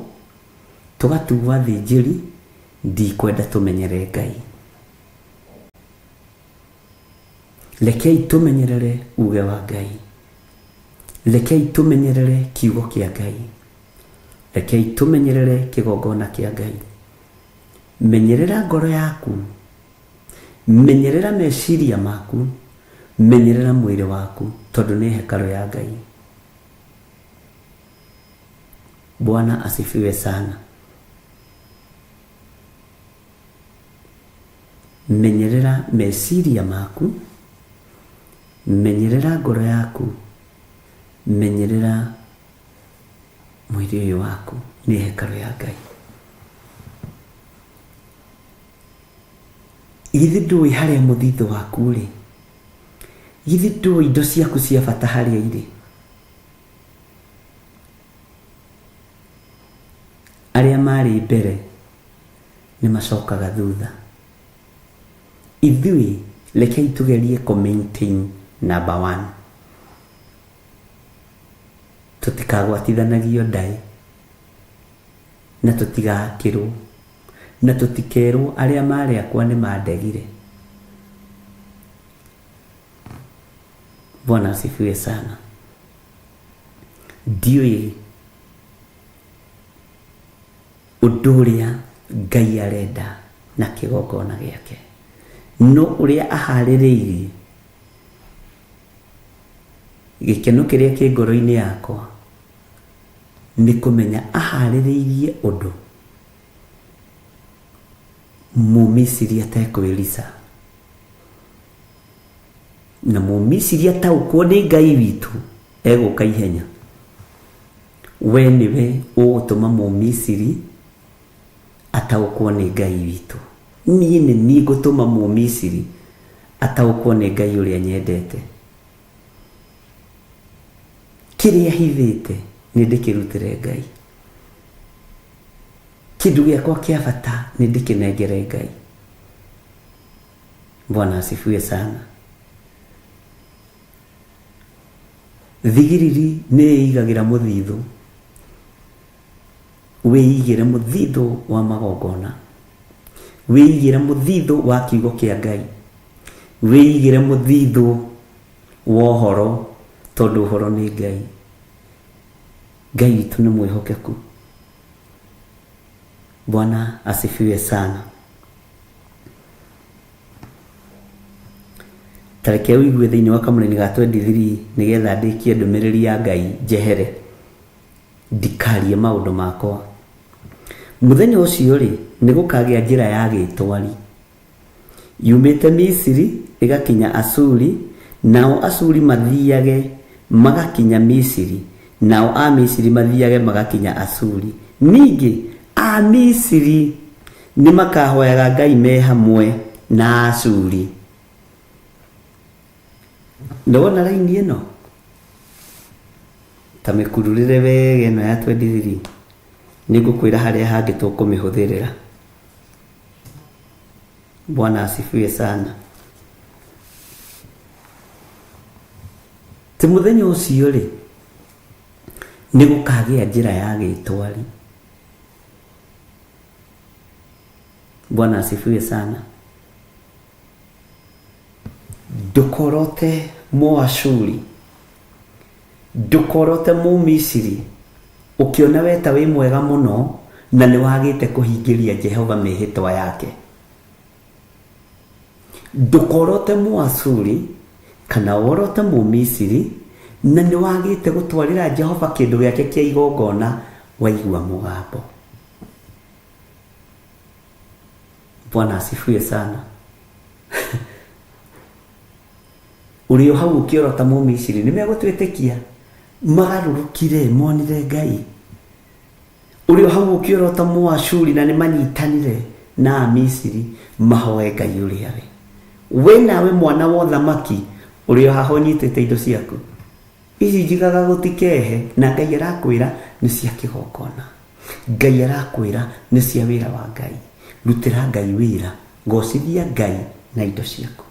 tũgatuo athĩnjĩri, ndikwenda tũmenyere Ngai. Rekei tũmenyerere uge wa Ngai. Rekei tũmenyerere kiugo kĩa Ngai. Rekei tũmenyerere kĩgongona kĩa Ngai. Menyerera ngoro yaku. Menyerera meciria maku. Menyerera mwĩrĩ waku tondũ nĩ hekarũ ya Ngai. Bwana asifiwe sana. Menyerera meciria maku. Menyerera ngoro yaku. Menyerera mwĩrĩ ũyũ waku nĩ hekarũ ya Ngai. Githĩ ndũĩ harĩa mũthithũ waku ũrĩ? Githĩ ndũĩ indo ciaku cia bata harĩa irĩ? Arĩa marĩ mbere nĩ macokaga thutha. Ithuĩ rekei tũgerie kũ maintain number one. Tũtikagwatithanagio ndaĩ na tũtigakĩrwo na tũtikerwo arĩa marĩ akwa nĩ mandegire. Bwana asifiwe sana. Ndiũĩ ũndũ ũrĩa Ngai arenda na kĩgongona gĩake, no ũrĩa aharĩrĩirie gĩkeno kĩrĩa kĩ ngoro-inĩ yakwa nĩ kũmenya aharĩrĩirie ũndũ Mũmisiri atekwĩrica na Mũmisiri ataũkwo nĩ Ngai witũ egũka ihenya. We nĩwe ũgũtũma Mũmisiri ataũkwo nĩ Ngai witũ. Niĩ nĩ niĩ ngũtũma Mũmisiri ataũkwo nĩ Ngai ũrĩa nyendete. Kĩrĩa hithĩte nĩ ndĩkĩrutĩre Ngai. Kĩndũ gĩakwa kĩa bata nĩ ndĩkĩnengere Ngai. Bwana asifiwe sana. Thigiriri nĩ ĩigagĩra mũthithũ. Wĩigĩre mũthithũ wa magongona. Wĩigĩre mũthithũ wa kiugo kĩa Ngai. Wĩigĩre mũthithũ wa ũhoro tondũ ũhoro nĩ Ngai. Ngai witũ nĩ mwĩhokeku. Bwana asifiwe sana. Ta reke ũigue thĩinĩ wa kamũraini ga 23 nĩgetha ndĩkie ndũmĩrĩri ya Ngai njehere ndikarie maũndũ makwa. Mũthenya ũcio rĩ, nĩ gũkagĩa njĩra ya gĩtwari yumĩte Misiri ĩgakinya Asuri, nao Asuri mathiage magakinya Misiri, nao Amisiri mathiage magakinya Asuri. Ningĩ Amisiri nĩ makahoyaga Ngai me hamwe na Asuri. Ndĩwona raini ĩno ta mĩkururĩre wega ĩno ya 23, nĩngũkwĩra harĩa hangĩ tũkũmĩhũthĩrĩra. Bwana asifiwe sana. Ti mũthenya ũcio rĩ, nĩ gũkagĩa njĩra ya gĩtwari. Bwana asifiwe sana. Ndũkorote Mũashuri, ndũkorote Mũmisiri, ũkĩona we ta wĩ mwega mũno na nĩ wagĩte kũhingĩria Jehova mĩhĩtwa yake. Ndũkorote Mũashuri kana worote Mũmisiri na nĩ wagĩte gũtwarĩra Jehova kĩndũ gĩake kĩa igongona waigua mũgambo. Bwana asifiwe sana. Ũrĩ o hau ũkĩorota Mũmisiri nĩ megũtwĩtĩkia magarũrũkire monire Ngai. Ũrĩ o hau ũkĩorota Mũashuri na nĩ manyitanire na Amisiri mahoe Ngai ũrĩa we. We nawe mwana wa ũthamaki ũrĩ o haha ũnyitĩte indo ciaku ici njigaga gũtikehe, na Ngai arakwĩra nĩ cia kĩgongona. Ngai arakwĩra nĩ cia wĩra wa Ngai. Rutĩra Ngai wĩra, gocithia Ngai na indo ciaku.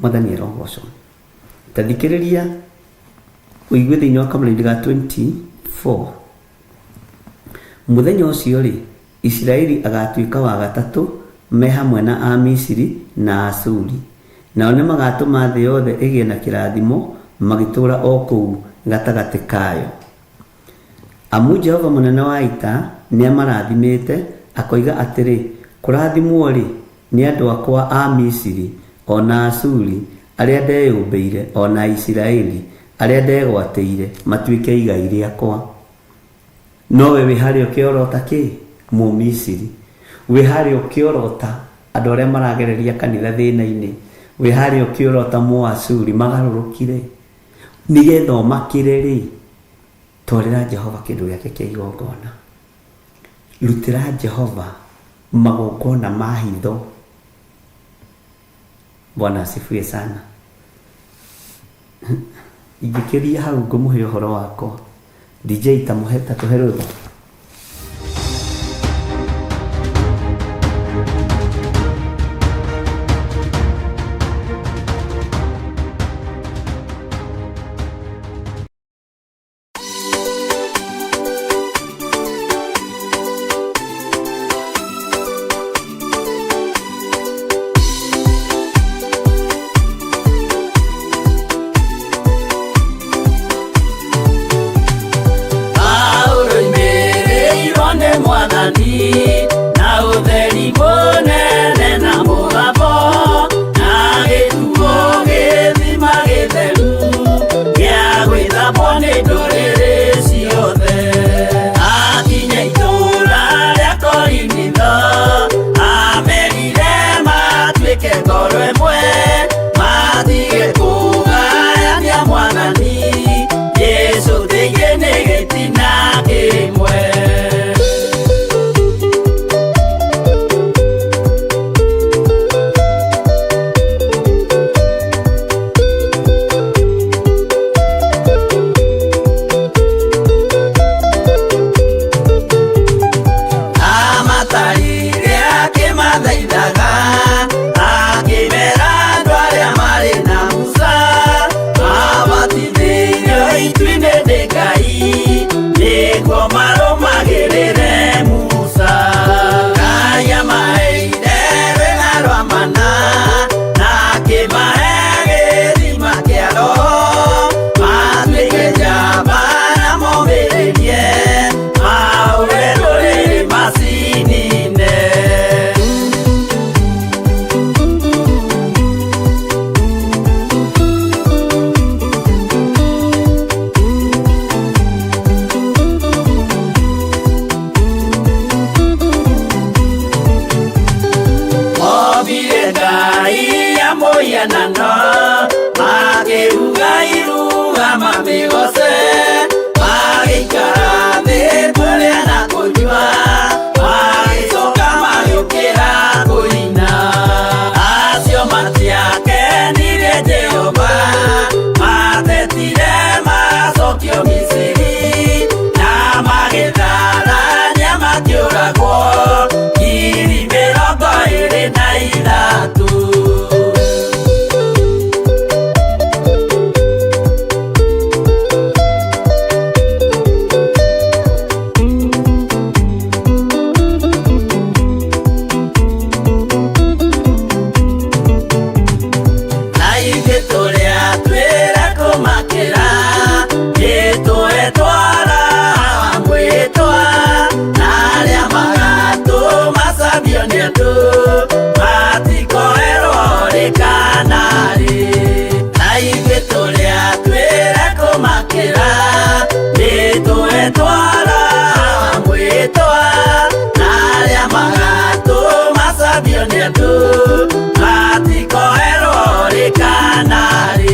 Mwathani arogocwo. Ta thikĩrĩria ũigue thĩinĩ wa kamũraini ga 24. Mũthenya ũcio rĩ, Isiraeli agatuĩka wa gatatũ me hamwe na Amisiri na Asuri, nao nĩ magatũma thĩ yothe ĩgĩe na kĩrathimo magĩtũũra o kũu gatagatĩ kayo. Amu Jehova mũnene wa ita nĩamarathimĩte, akoiga atĩrĩ, kũrathimwo-rĩ nĩ andũ akwa a Misiri o na Asuri arĩa ndeyũmbĩire, o na Isiraeli arĩa ndegwatĩire matuĩke igai rĩakwa. Nowe wĩ harĩa ũkĩorota kĩ? Mũmisiri. Wĩ harĩa ũkĩorota andũ arĩa maragereria kanitha thĩna-inĩ. Wĩ harĩa ũkĩorota Mũasuri magarũrũkire. Nĩgetha ũmakĩre rĩ, twarĩra Jehova kĩndũ gĩake kĩa igongona. Rutĩra Jehova magongona ma hitho. Bwana asifiwe sana. Ingĩkĩria hau ngũmũhe ũhoro wakwa. DJ tamũhe tatũhe rwĩmbo. Paulo Jehova matetire macokio Misiri na magĩtharania makĩũragwo 23,000. Na ithuĩ tũrĩa twĩra kũmakĩra nĩtũetwara mwĩtwa na arĩa magatũmacambio nĩ andũ matikoerwo rĩ kana rĩ. Na ithuĩ tũrĩa twĩra kũmakĩra nĩtũetwara mwĩtwa na arĩa magatũmacambio nĩ andũ matikoerwo rĩ kana rĩ.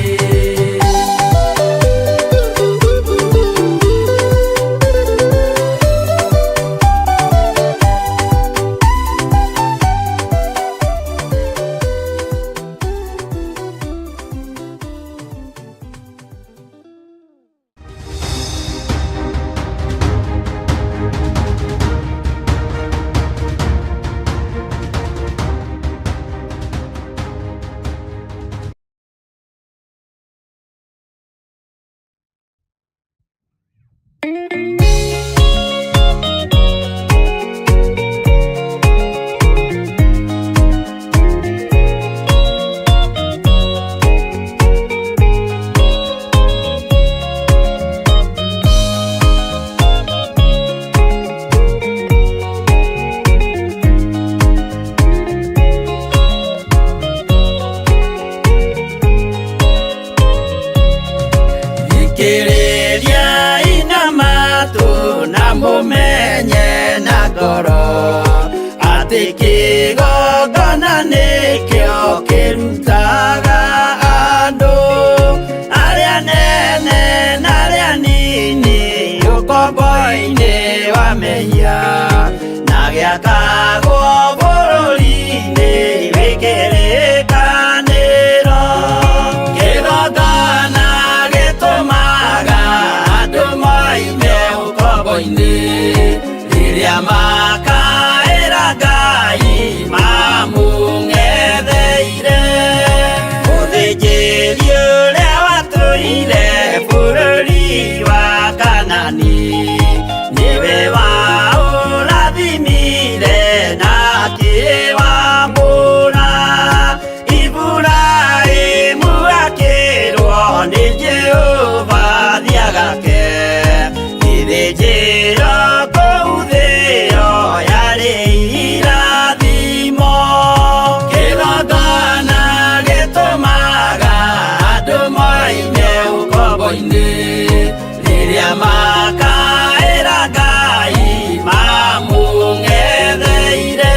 Thikĩrĩria ina matũ na mũmenye na ngoro atĩ kĩgongona nĩkĩo kĩrutaga andũ arĩa nene na arĩa nini ũkombo-inĩ wa mehia na gĩakagwo bũrũri-inĩ wĩ kĩrĩkanĩro. Kĩgongona gĩtũmaga andũ moime ũkombo-inĩ rĩrĩa makaĩra Ngai mamũng'etheire. Mũthĩnjĩri ũrĩa watũire bũrũri wa Kanani nĩwe waũrathimire na akĩwamũra. Iburahĩmu akĩrwo nĩ Jehova thiagake gĩthĩnjĩro kũu thĩo yarĩ irathimo. Kĩgongona gĩtũmaga andũ moime ũkombo-inĩ rĩrĩa makaĩra Ngai mamũng'etheire.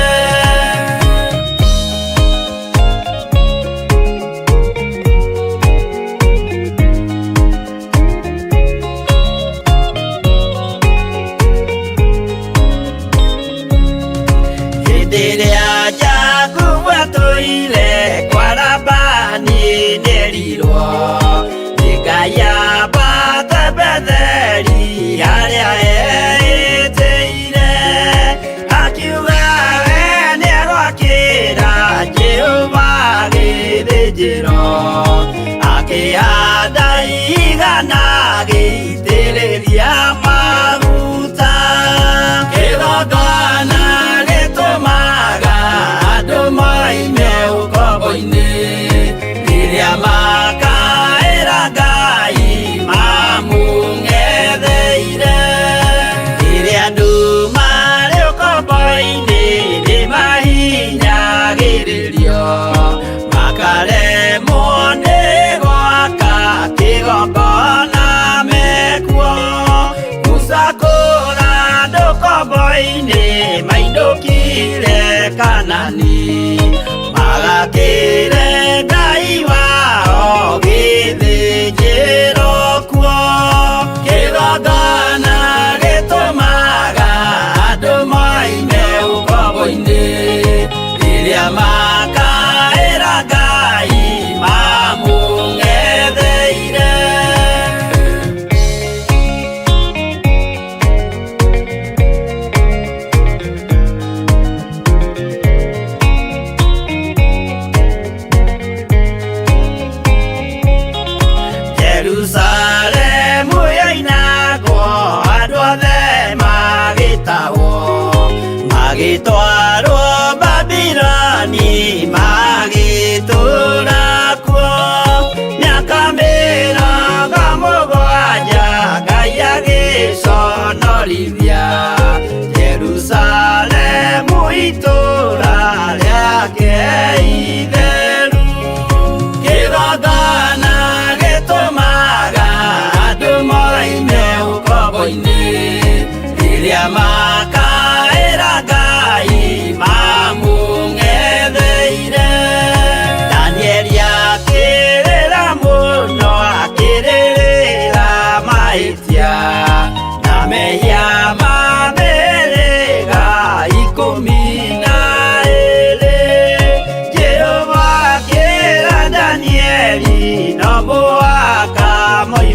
Hĩndĩ ĩrĩa Jakubu atũire kwa Labani nĩerirwo nĩ Ngai ambate Betheli harĩa eĩtĩire. Akiuga we nĩegwakĩra Jehova gĩthĩnjĩro akĩhanda igana agĩitĩrĩria maguta. Kĩgongona gĩtũmaga andũ moime ũkombo-inĩ rĩrĩa makaĩra Ngai mamũng'etheire. Rĩrĩa andũ marĩ ũkombo-inĩ nĩmahinyagĩrĩrio makaremwo nĩ gwaka kĩgongona mekuo. Musa kũra andũ ũkombo-inĩ mainũkire Kanani magakĩre Ngai wao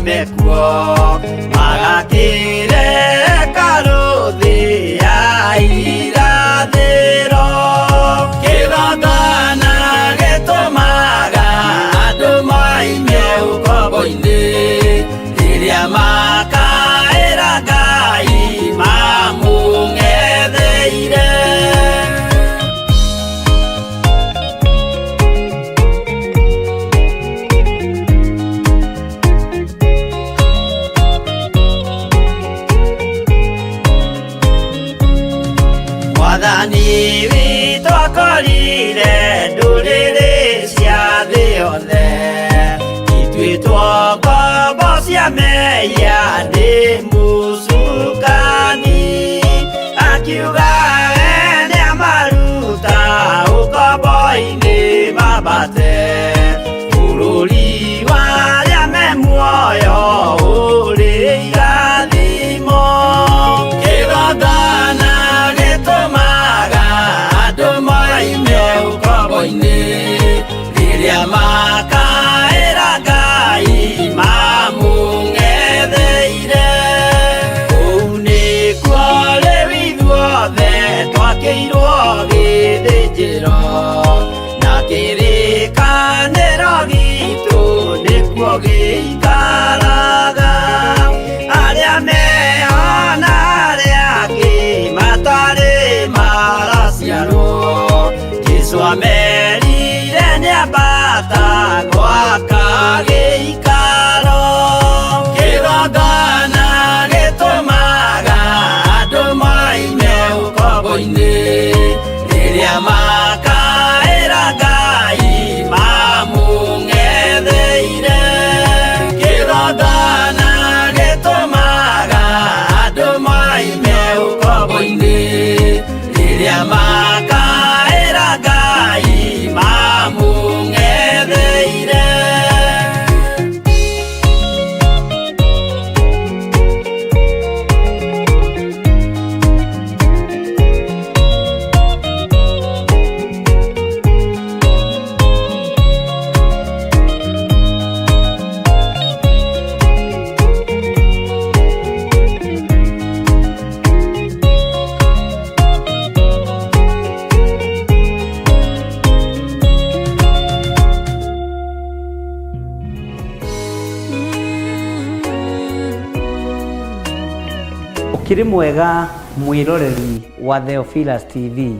moime kuo magakĩre karũthĩ ya irathĩro kĩgongona gĩtũmaga andũ moime ũkombo-inĩ rĩrĩa makaĩra Ngai mamũng'etheire. Mwathani witũ akorire ndũrĩrĩ cia thĩ yothe ituĩtwo ngombo cia mehia nĩ mũcukani akiuga we nĩamaruta ũkombo-inĩ mambate bũrũri wa arĩa me muoyo ũrĩ irathimo kĩgongona gĩtũmaga andũ moime ũkombo-inĩ rĩrĩa makaĩra Ngai mamũng'etheire kũu nĩkuo rĩu ithuothe twakĩirwo gĩthĩnjĩro na kĩrĩkanĩro gitũ nĩkuo gĩikaraga arĩa meho na arĩa angĩ matarĩ maraciarwo Jesũ amerire nĩambata gwaka gĩikaro kĩgongona gĩtũmaga andũ moime ũkombo-inĩ rĩrĩa makaĩra Ngai mamũng'etheire kĩgongona gĩtũmaga andũ moime ũkombo-inĩ rĩrĩa makaĩra Ngai mamũng'etheire. Ũkĩrĩ mwega mwĩroreri wa Theophilus TV.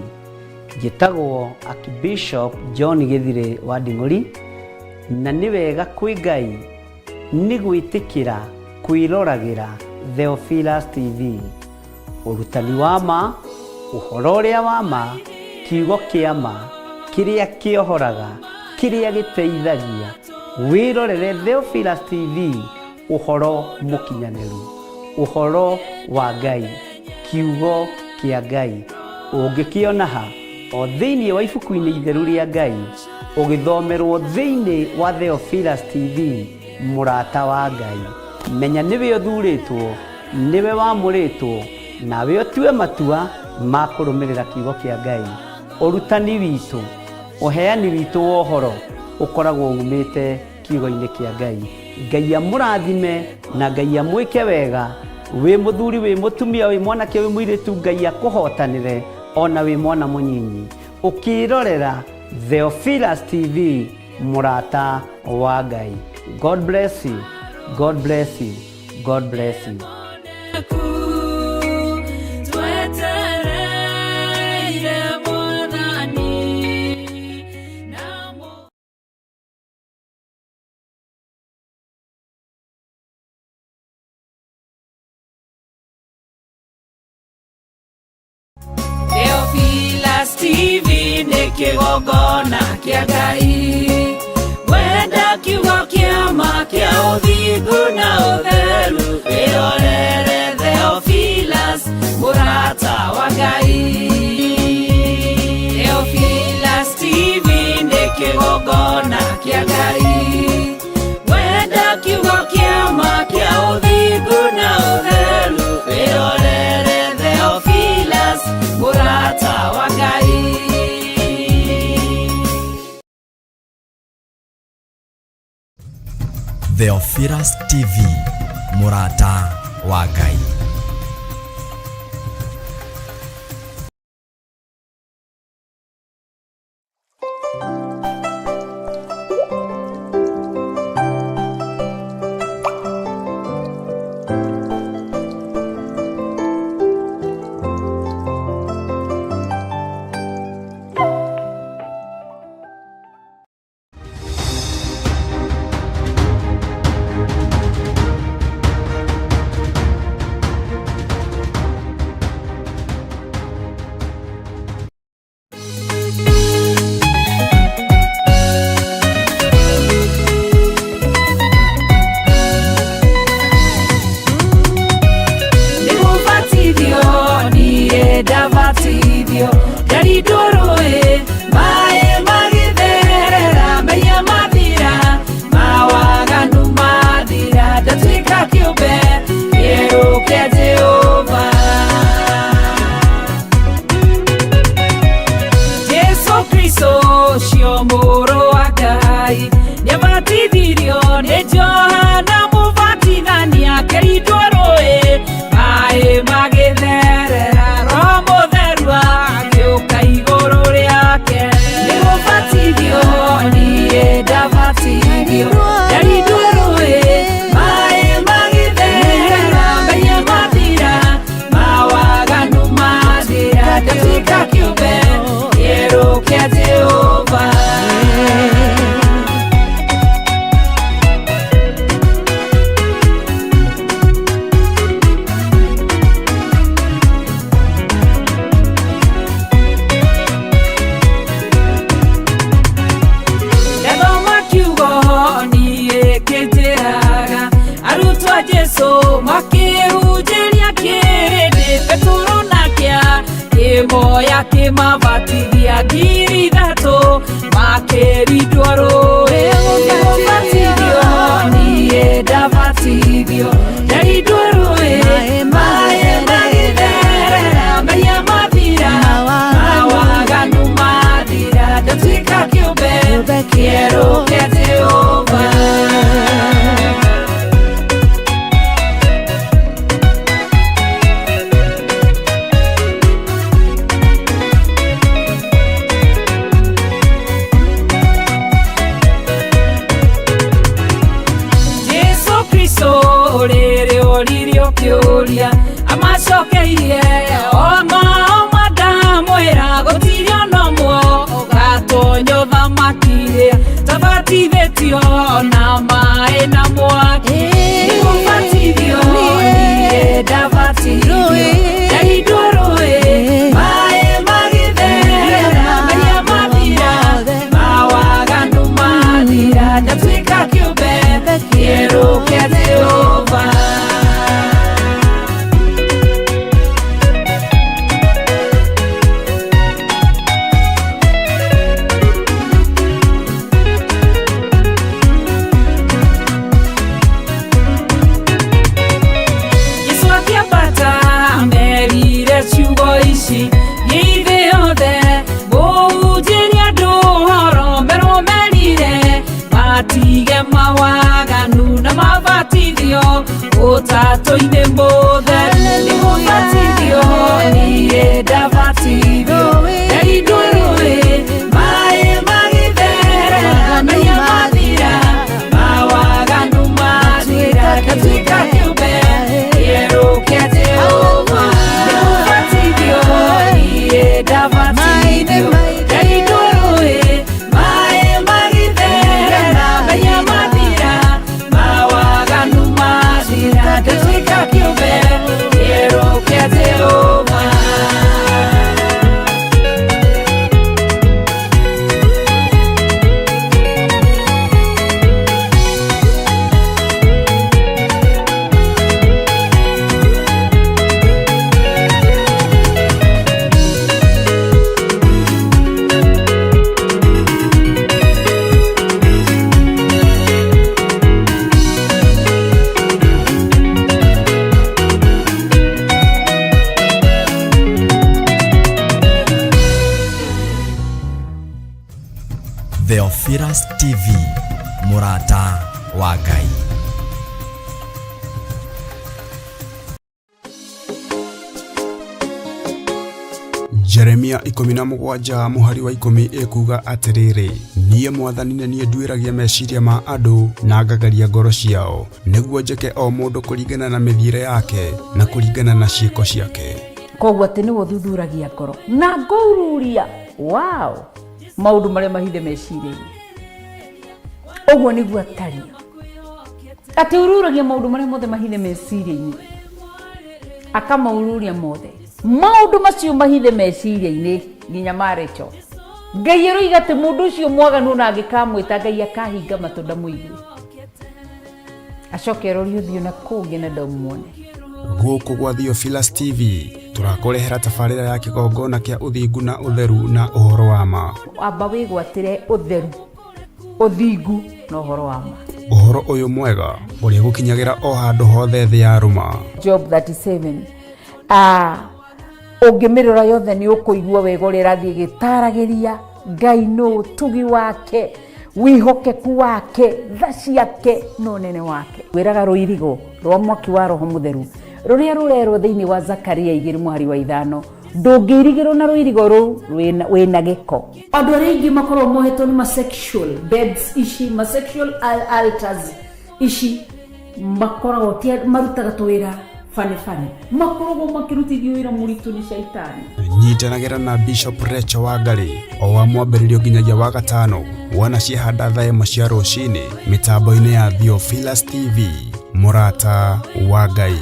Njĩtagwo Archbishop John Gĩthirĩ wa Nding'ũri, na nĩ wega kwĩ Ngai nĩ gwĩtĩkĩra kwĩroragĩra Theophilus TV. Ũrutani wa ma, ũhoro ũrĩa wa ma, kiugo kĩa ma, kĩrĩa kĩohoraga, kĩrĩa gĩteithagia. Wĩrorere Theophilus TV, ũhoro mũkinyanĩru, ũhoro wa Ngai, kiugo kĩa Ngai. Ũngĩkĩona ha o thĩinĩ wa ibuku-inĩ itheru rĩa Ngai, ũgĩthomerwo thĩinĩ wa Theophilus TV, mũrata wa Ngai. Menya nĩwe ũthurĩtwo, nĩwe wamũrĩtwo, nawe ũtue matua ma kũrũmĩrĩra kiugo kĩa Ngai. Ũrutani witũ, ũheani witũ wa ũhoro ũkoragwo umĩte kiugo-inĩ kĩa Ngai. Ngai amũrathime na Ngai amwĩke wega. Wĩ mũthuri, wĩ mũtumia, wĩ mwanake, wĩ mũirĩtu, Ngai akũhotanĩre ona wĩ mwana mũnyinyi. Ũkĩrorera Theophilus TV, mũrata wa Ngai. God bless you. God bless you. God bless you. Twetereire Mwathani na Theophilus TV nĩ kĩgongona kĩa Ngai wenda kiugo kĩa ma kĩa ũthingu na ũtheru wĩrorere Theophilus mũrata wa Ngai. Theophilus TV nĩ kĩgongona kĩa Ngai wenda kiugo kĩa ma kĩa ũthingu na ũtheru wĩrorere Theophilus mũrata wa Ngai. Theophilus TV, mũrata wa Ngai. Nĩgũbatithio niĩ ndabatithio ndarindwo rũĩ maĩ magĩtherera mehia mathira mawaganu mathira ndatuĩka kĩũmbe kĩerũ kĩa Jehova. Jesu Kristo ũcio mũrũ wa Ngai nĩabatithirio nĩ Johana Mũbatithania akĩrindwo rũĩ maĩ magĩtherera Roho Mũtheru agĩũka igũrũ rĩake. Nĩgũbatithio niĩ ndabatithio ndarindwo rũĩ maĩ magĩtherera mehia mathira mawaganu mathira ndatuĩka kĩũmbe kĩerũ kĩa Jehova. Ndathoma kiugo niĩ kĩnjĩraga arutwo a Jesũ makĩhunjĩria kĩrĩndĩ Petero nake akĩmoya akĩmabatithia 3,000 makĩrindwo rũĩ. Nĩgũbatithio niĩ ndabatithio ndarindwo rũĩ maĩ magĩtherera mehia mathira mawaganu mathira ndatuĩka kĩũmbe kĩerũ kĩa Jehova. Jesu Kristo rĩrĩ oririo kĩũria amacokeirie oma oma ndamwĩra gũtirĩ ona ũmwe ũgatonya ũthamaki-rĩ tabatithĩtio na maĩ na mwaki. Nĩgũbatithio niĩ ndabatithio ndarindwo rũĩ maĩ magĩtherera mehia mathira mawaganu mathira ndatuĩka kĩũmbe kĩerũ kĩa Jehova. Jesũ akĩambata amerire ciugo ici gĩithĩ yothe mũhunjĩrie andũ ũhoro merwo merire matige mawaganu na mabatithio ũtatũ-inĩ mũtheru. Nĩgũbatithio niĩ ndabatithio ndarindwo rũĩ maĩ magĩtherera mehia mathira mawaganu mathira ndatuĩka kĩũmbe kĩerũ kĩa Jehova. Nĩgũbatithio niĩ ndabatithio ndarindwo rũĩ maĩ magĩtherera mehia mathira mawaganu mathira ndatuĩka kĩũmbe kĩerũ kĩa Jehova. Theophilus TV, mũrata wa Ngai. Jeremia 17 mũhari wa 10 ĩkuuga atĩrĩrĩ, niĩ mwathani nĩ niĩ nduĩragia meciria ma andũ na ngagaria ngoro ciao, nĩguo njĩke o mũndũ kũringana na mĩthiĩre yake na kũringana na ciĩko ciake. Koguo atĩ nĩwe ũthuthuragia ngoro na ngaururia, wow, maũndũ marĩa mahithe meciria-inĩ. Ũguo nĩguo atariĩ, atĩ ururagia maũndũ marĩa mothe mahithe meciria-inĩ, akamaururia mothe maũndũ macio mahithe meciria-inĩ nginya marecho. Ngai aroiga atĩ mũndũ ũcio mwaganu ona angĩkamwĩta, Ngai akahinga matũ ndamũigue, acoke arorie ũthiũ na kũngĩ na ndamuone. Gũkũ gwa Theophilus TV tũrakũrehera tabarĩra ya kĩgongona kĩa ũthingu na ũtheru na ũhoro wa ma. Amba wĩgwatĩre ũtheru, ũthingu na ũhoro wa ma. Ũhoro ũyũ mwega ũrĩgũkinyagĩra o handũ hothe thĩ ya rũma. Job 37, ũngĩmĩrora yothe nĩ ũkũigua wega ũrĩa ĩrathiĩ ĩgĩtaragĩria Ngai nũ, ũtugi wake, wĩhokeku wake, tha ciake na ũnene wake. Wĩraga rũirigo rwa mwaki wa Roho Mũtheru rũrĩa rũrerwo thĩinĩ wa Zakaria 2 mũhari wa 5, ndũngĩirigĩrwo na rũirigo rũu wĩna gĩko. Andũ arĩa aingĩ makoragwo mohetwo nĩ ma sexual beds ici, ma sexual altars ici, makoragwo ti marutaga tũwĩra bane bane, makoragwo makĩrutithio wĩra mũritũ nĩ caitani. Nyitanagĩra na Bishop Recho Wangari o wa mwambĩrĩrio nginyagia wa gatano wona ciahanda thaa 1 cia rũcinĩ mĩtambo-inĩ ya Theophilus TV, mũrata wa Ngai.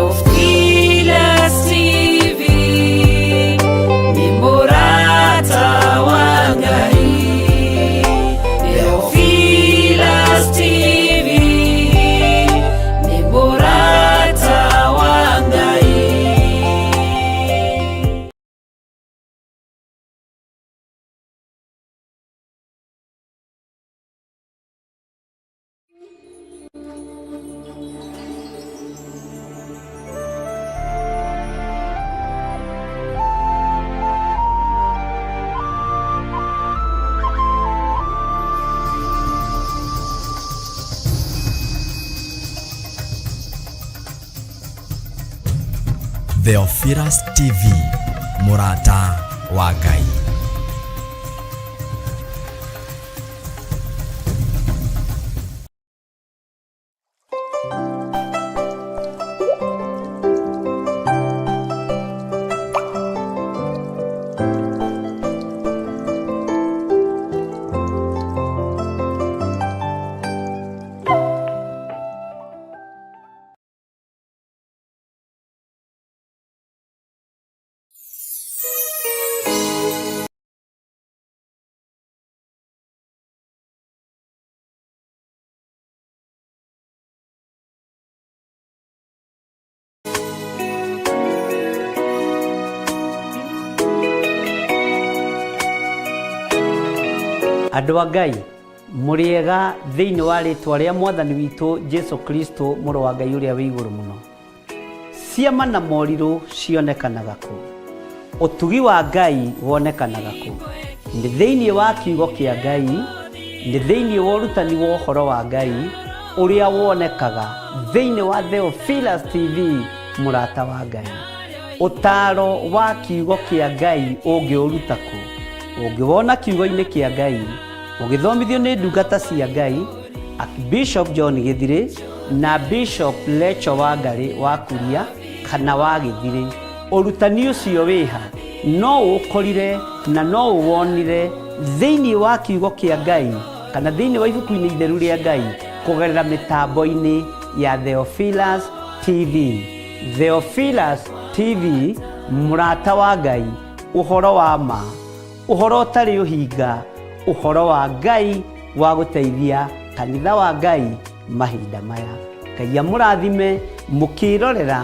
Theophilus TV ni mũrata wa Ngai. Theophilus TV ni mũrata wa Ngai. Theophilus TV, mũrata wa Ngai. Andũ a Ngai, mũrĩega thĩinĩ wa rĩtwa rĩa Mwathani witũ Jesu Kristo, mũrũ wa Ngai ũrĩa wĩ igũrũ mũno. Ciama na morirũ cionekanaga kũ? Ũtugi wa Ngai wonekanaga kũ? Nĩ thĩinĩ wa kiugo kĩa Ngai, nĩ thĩinĩ wa ũrutani wa ũhoro wa Ngai ũrĩa wonekaga thĩinĩ wa Theophilus TV, mũrata wa Ngai. Ũtaaro wa kiugo kĩa Ngai ũngĩũruta kũ? Ũngĩwona kiugo-inĩ kĩa Ngai, ũgĩthomithio nĩ ndungata cia Ngai, Archbishop John Gĩthirĩ na Bishop Lecho Wangari wa Kuria kana wa Gĩthirĩ. Ũrutani ũcio wĩha? No ũũkorire na no ũwonire thĩinĩ wa kiugo kĩa Ngai kana thĩinĩ wa ibuku-inĩ itheru rĩa Ngai kũgerera mĩtambo-inĩ ya Theophilus TV. Theophilus TV, mũrata wa Ngai, ũhoro wa ma, ũhoro ũtarĩ ũhinga, ũhoro wa Ngai wa gũteithia kanitha wa Ngai mahinda maya. Ngai amũrathime mũkĩrorera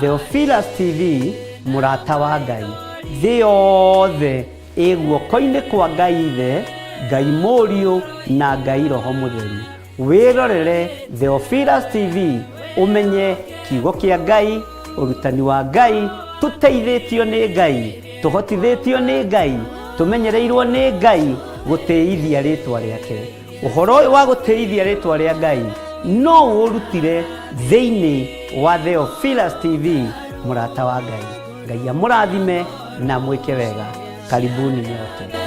Theophilus TV, mũrata wa Ngai. Thĩ yothe ĩ guoko-inĩ kwa Ngai Ithe, Ngai Mũriũ na Ngai Roho Mũtheru. Wĩrorere Theophilus TV ũmenye kiugo kĩa Ngai, ũrutani wa Ngai, tũteithĩtio nĩ Ngai, tũhotithĩtio nĩ Ngai, tũmenyereirwo nĩ Ngai gũtĩithia rĩtwa rĩake. Ũhoro ũyũ wa gũtĩithia rĩtwa rĩa Ngai no ũrutire thĩinĩ wa Theophilus TV, mũrata wa Ngai. Ngai amũrathime na mwĩke wega. Karibuni nyote.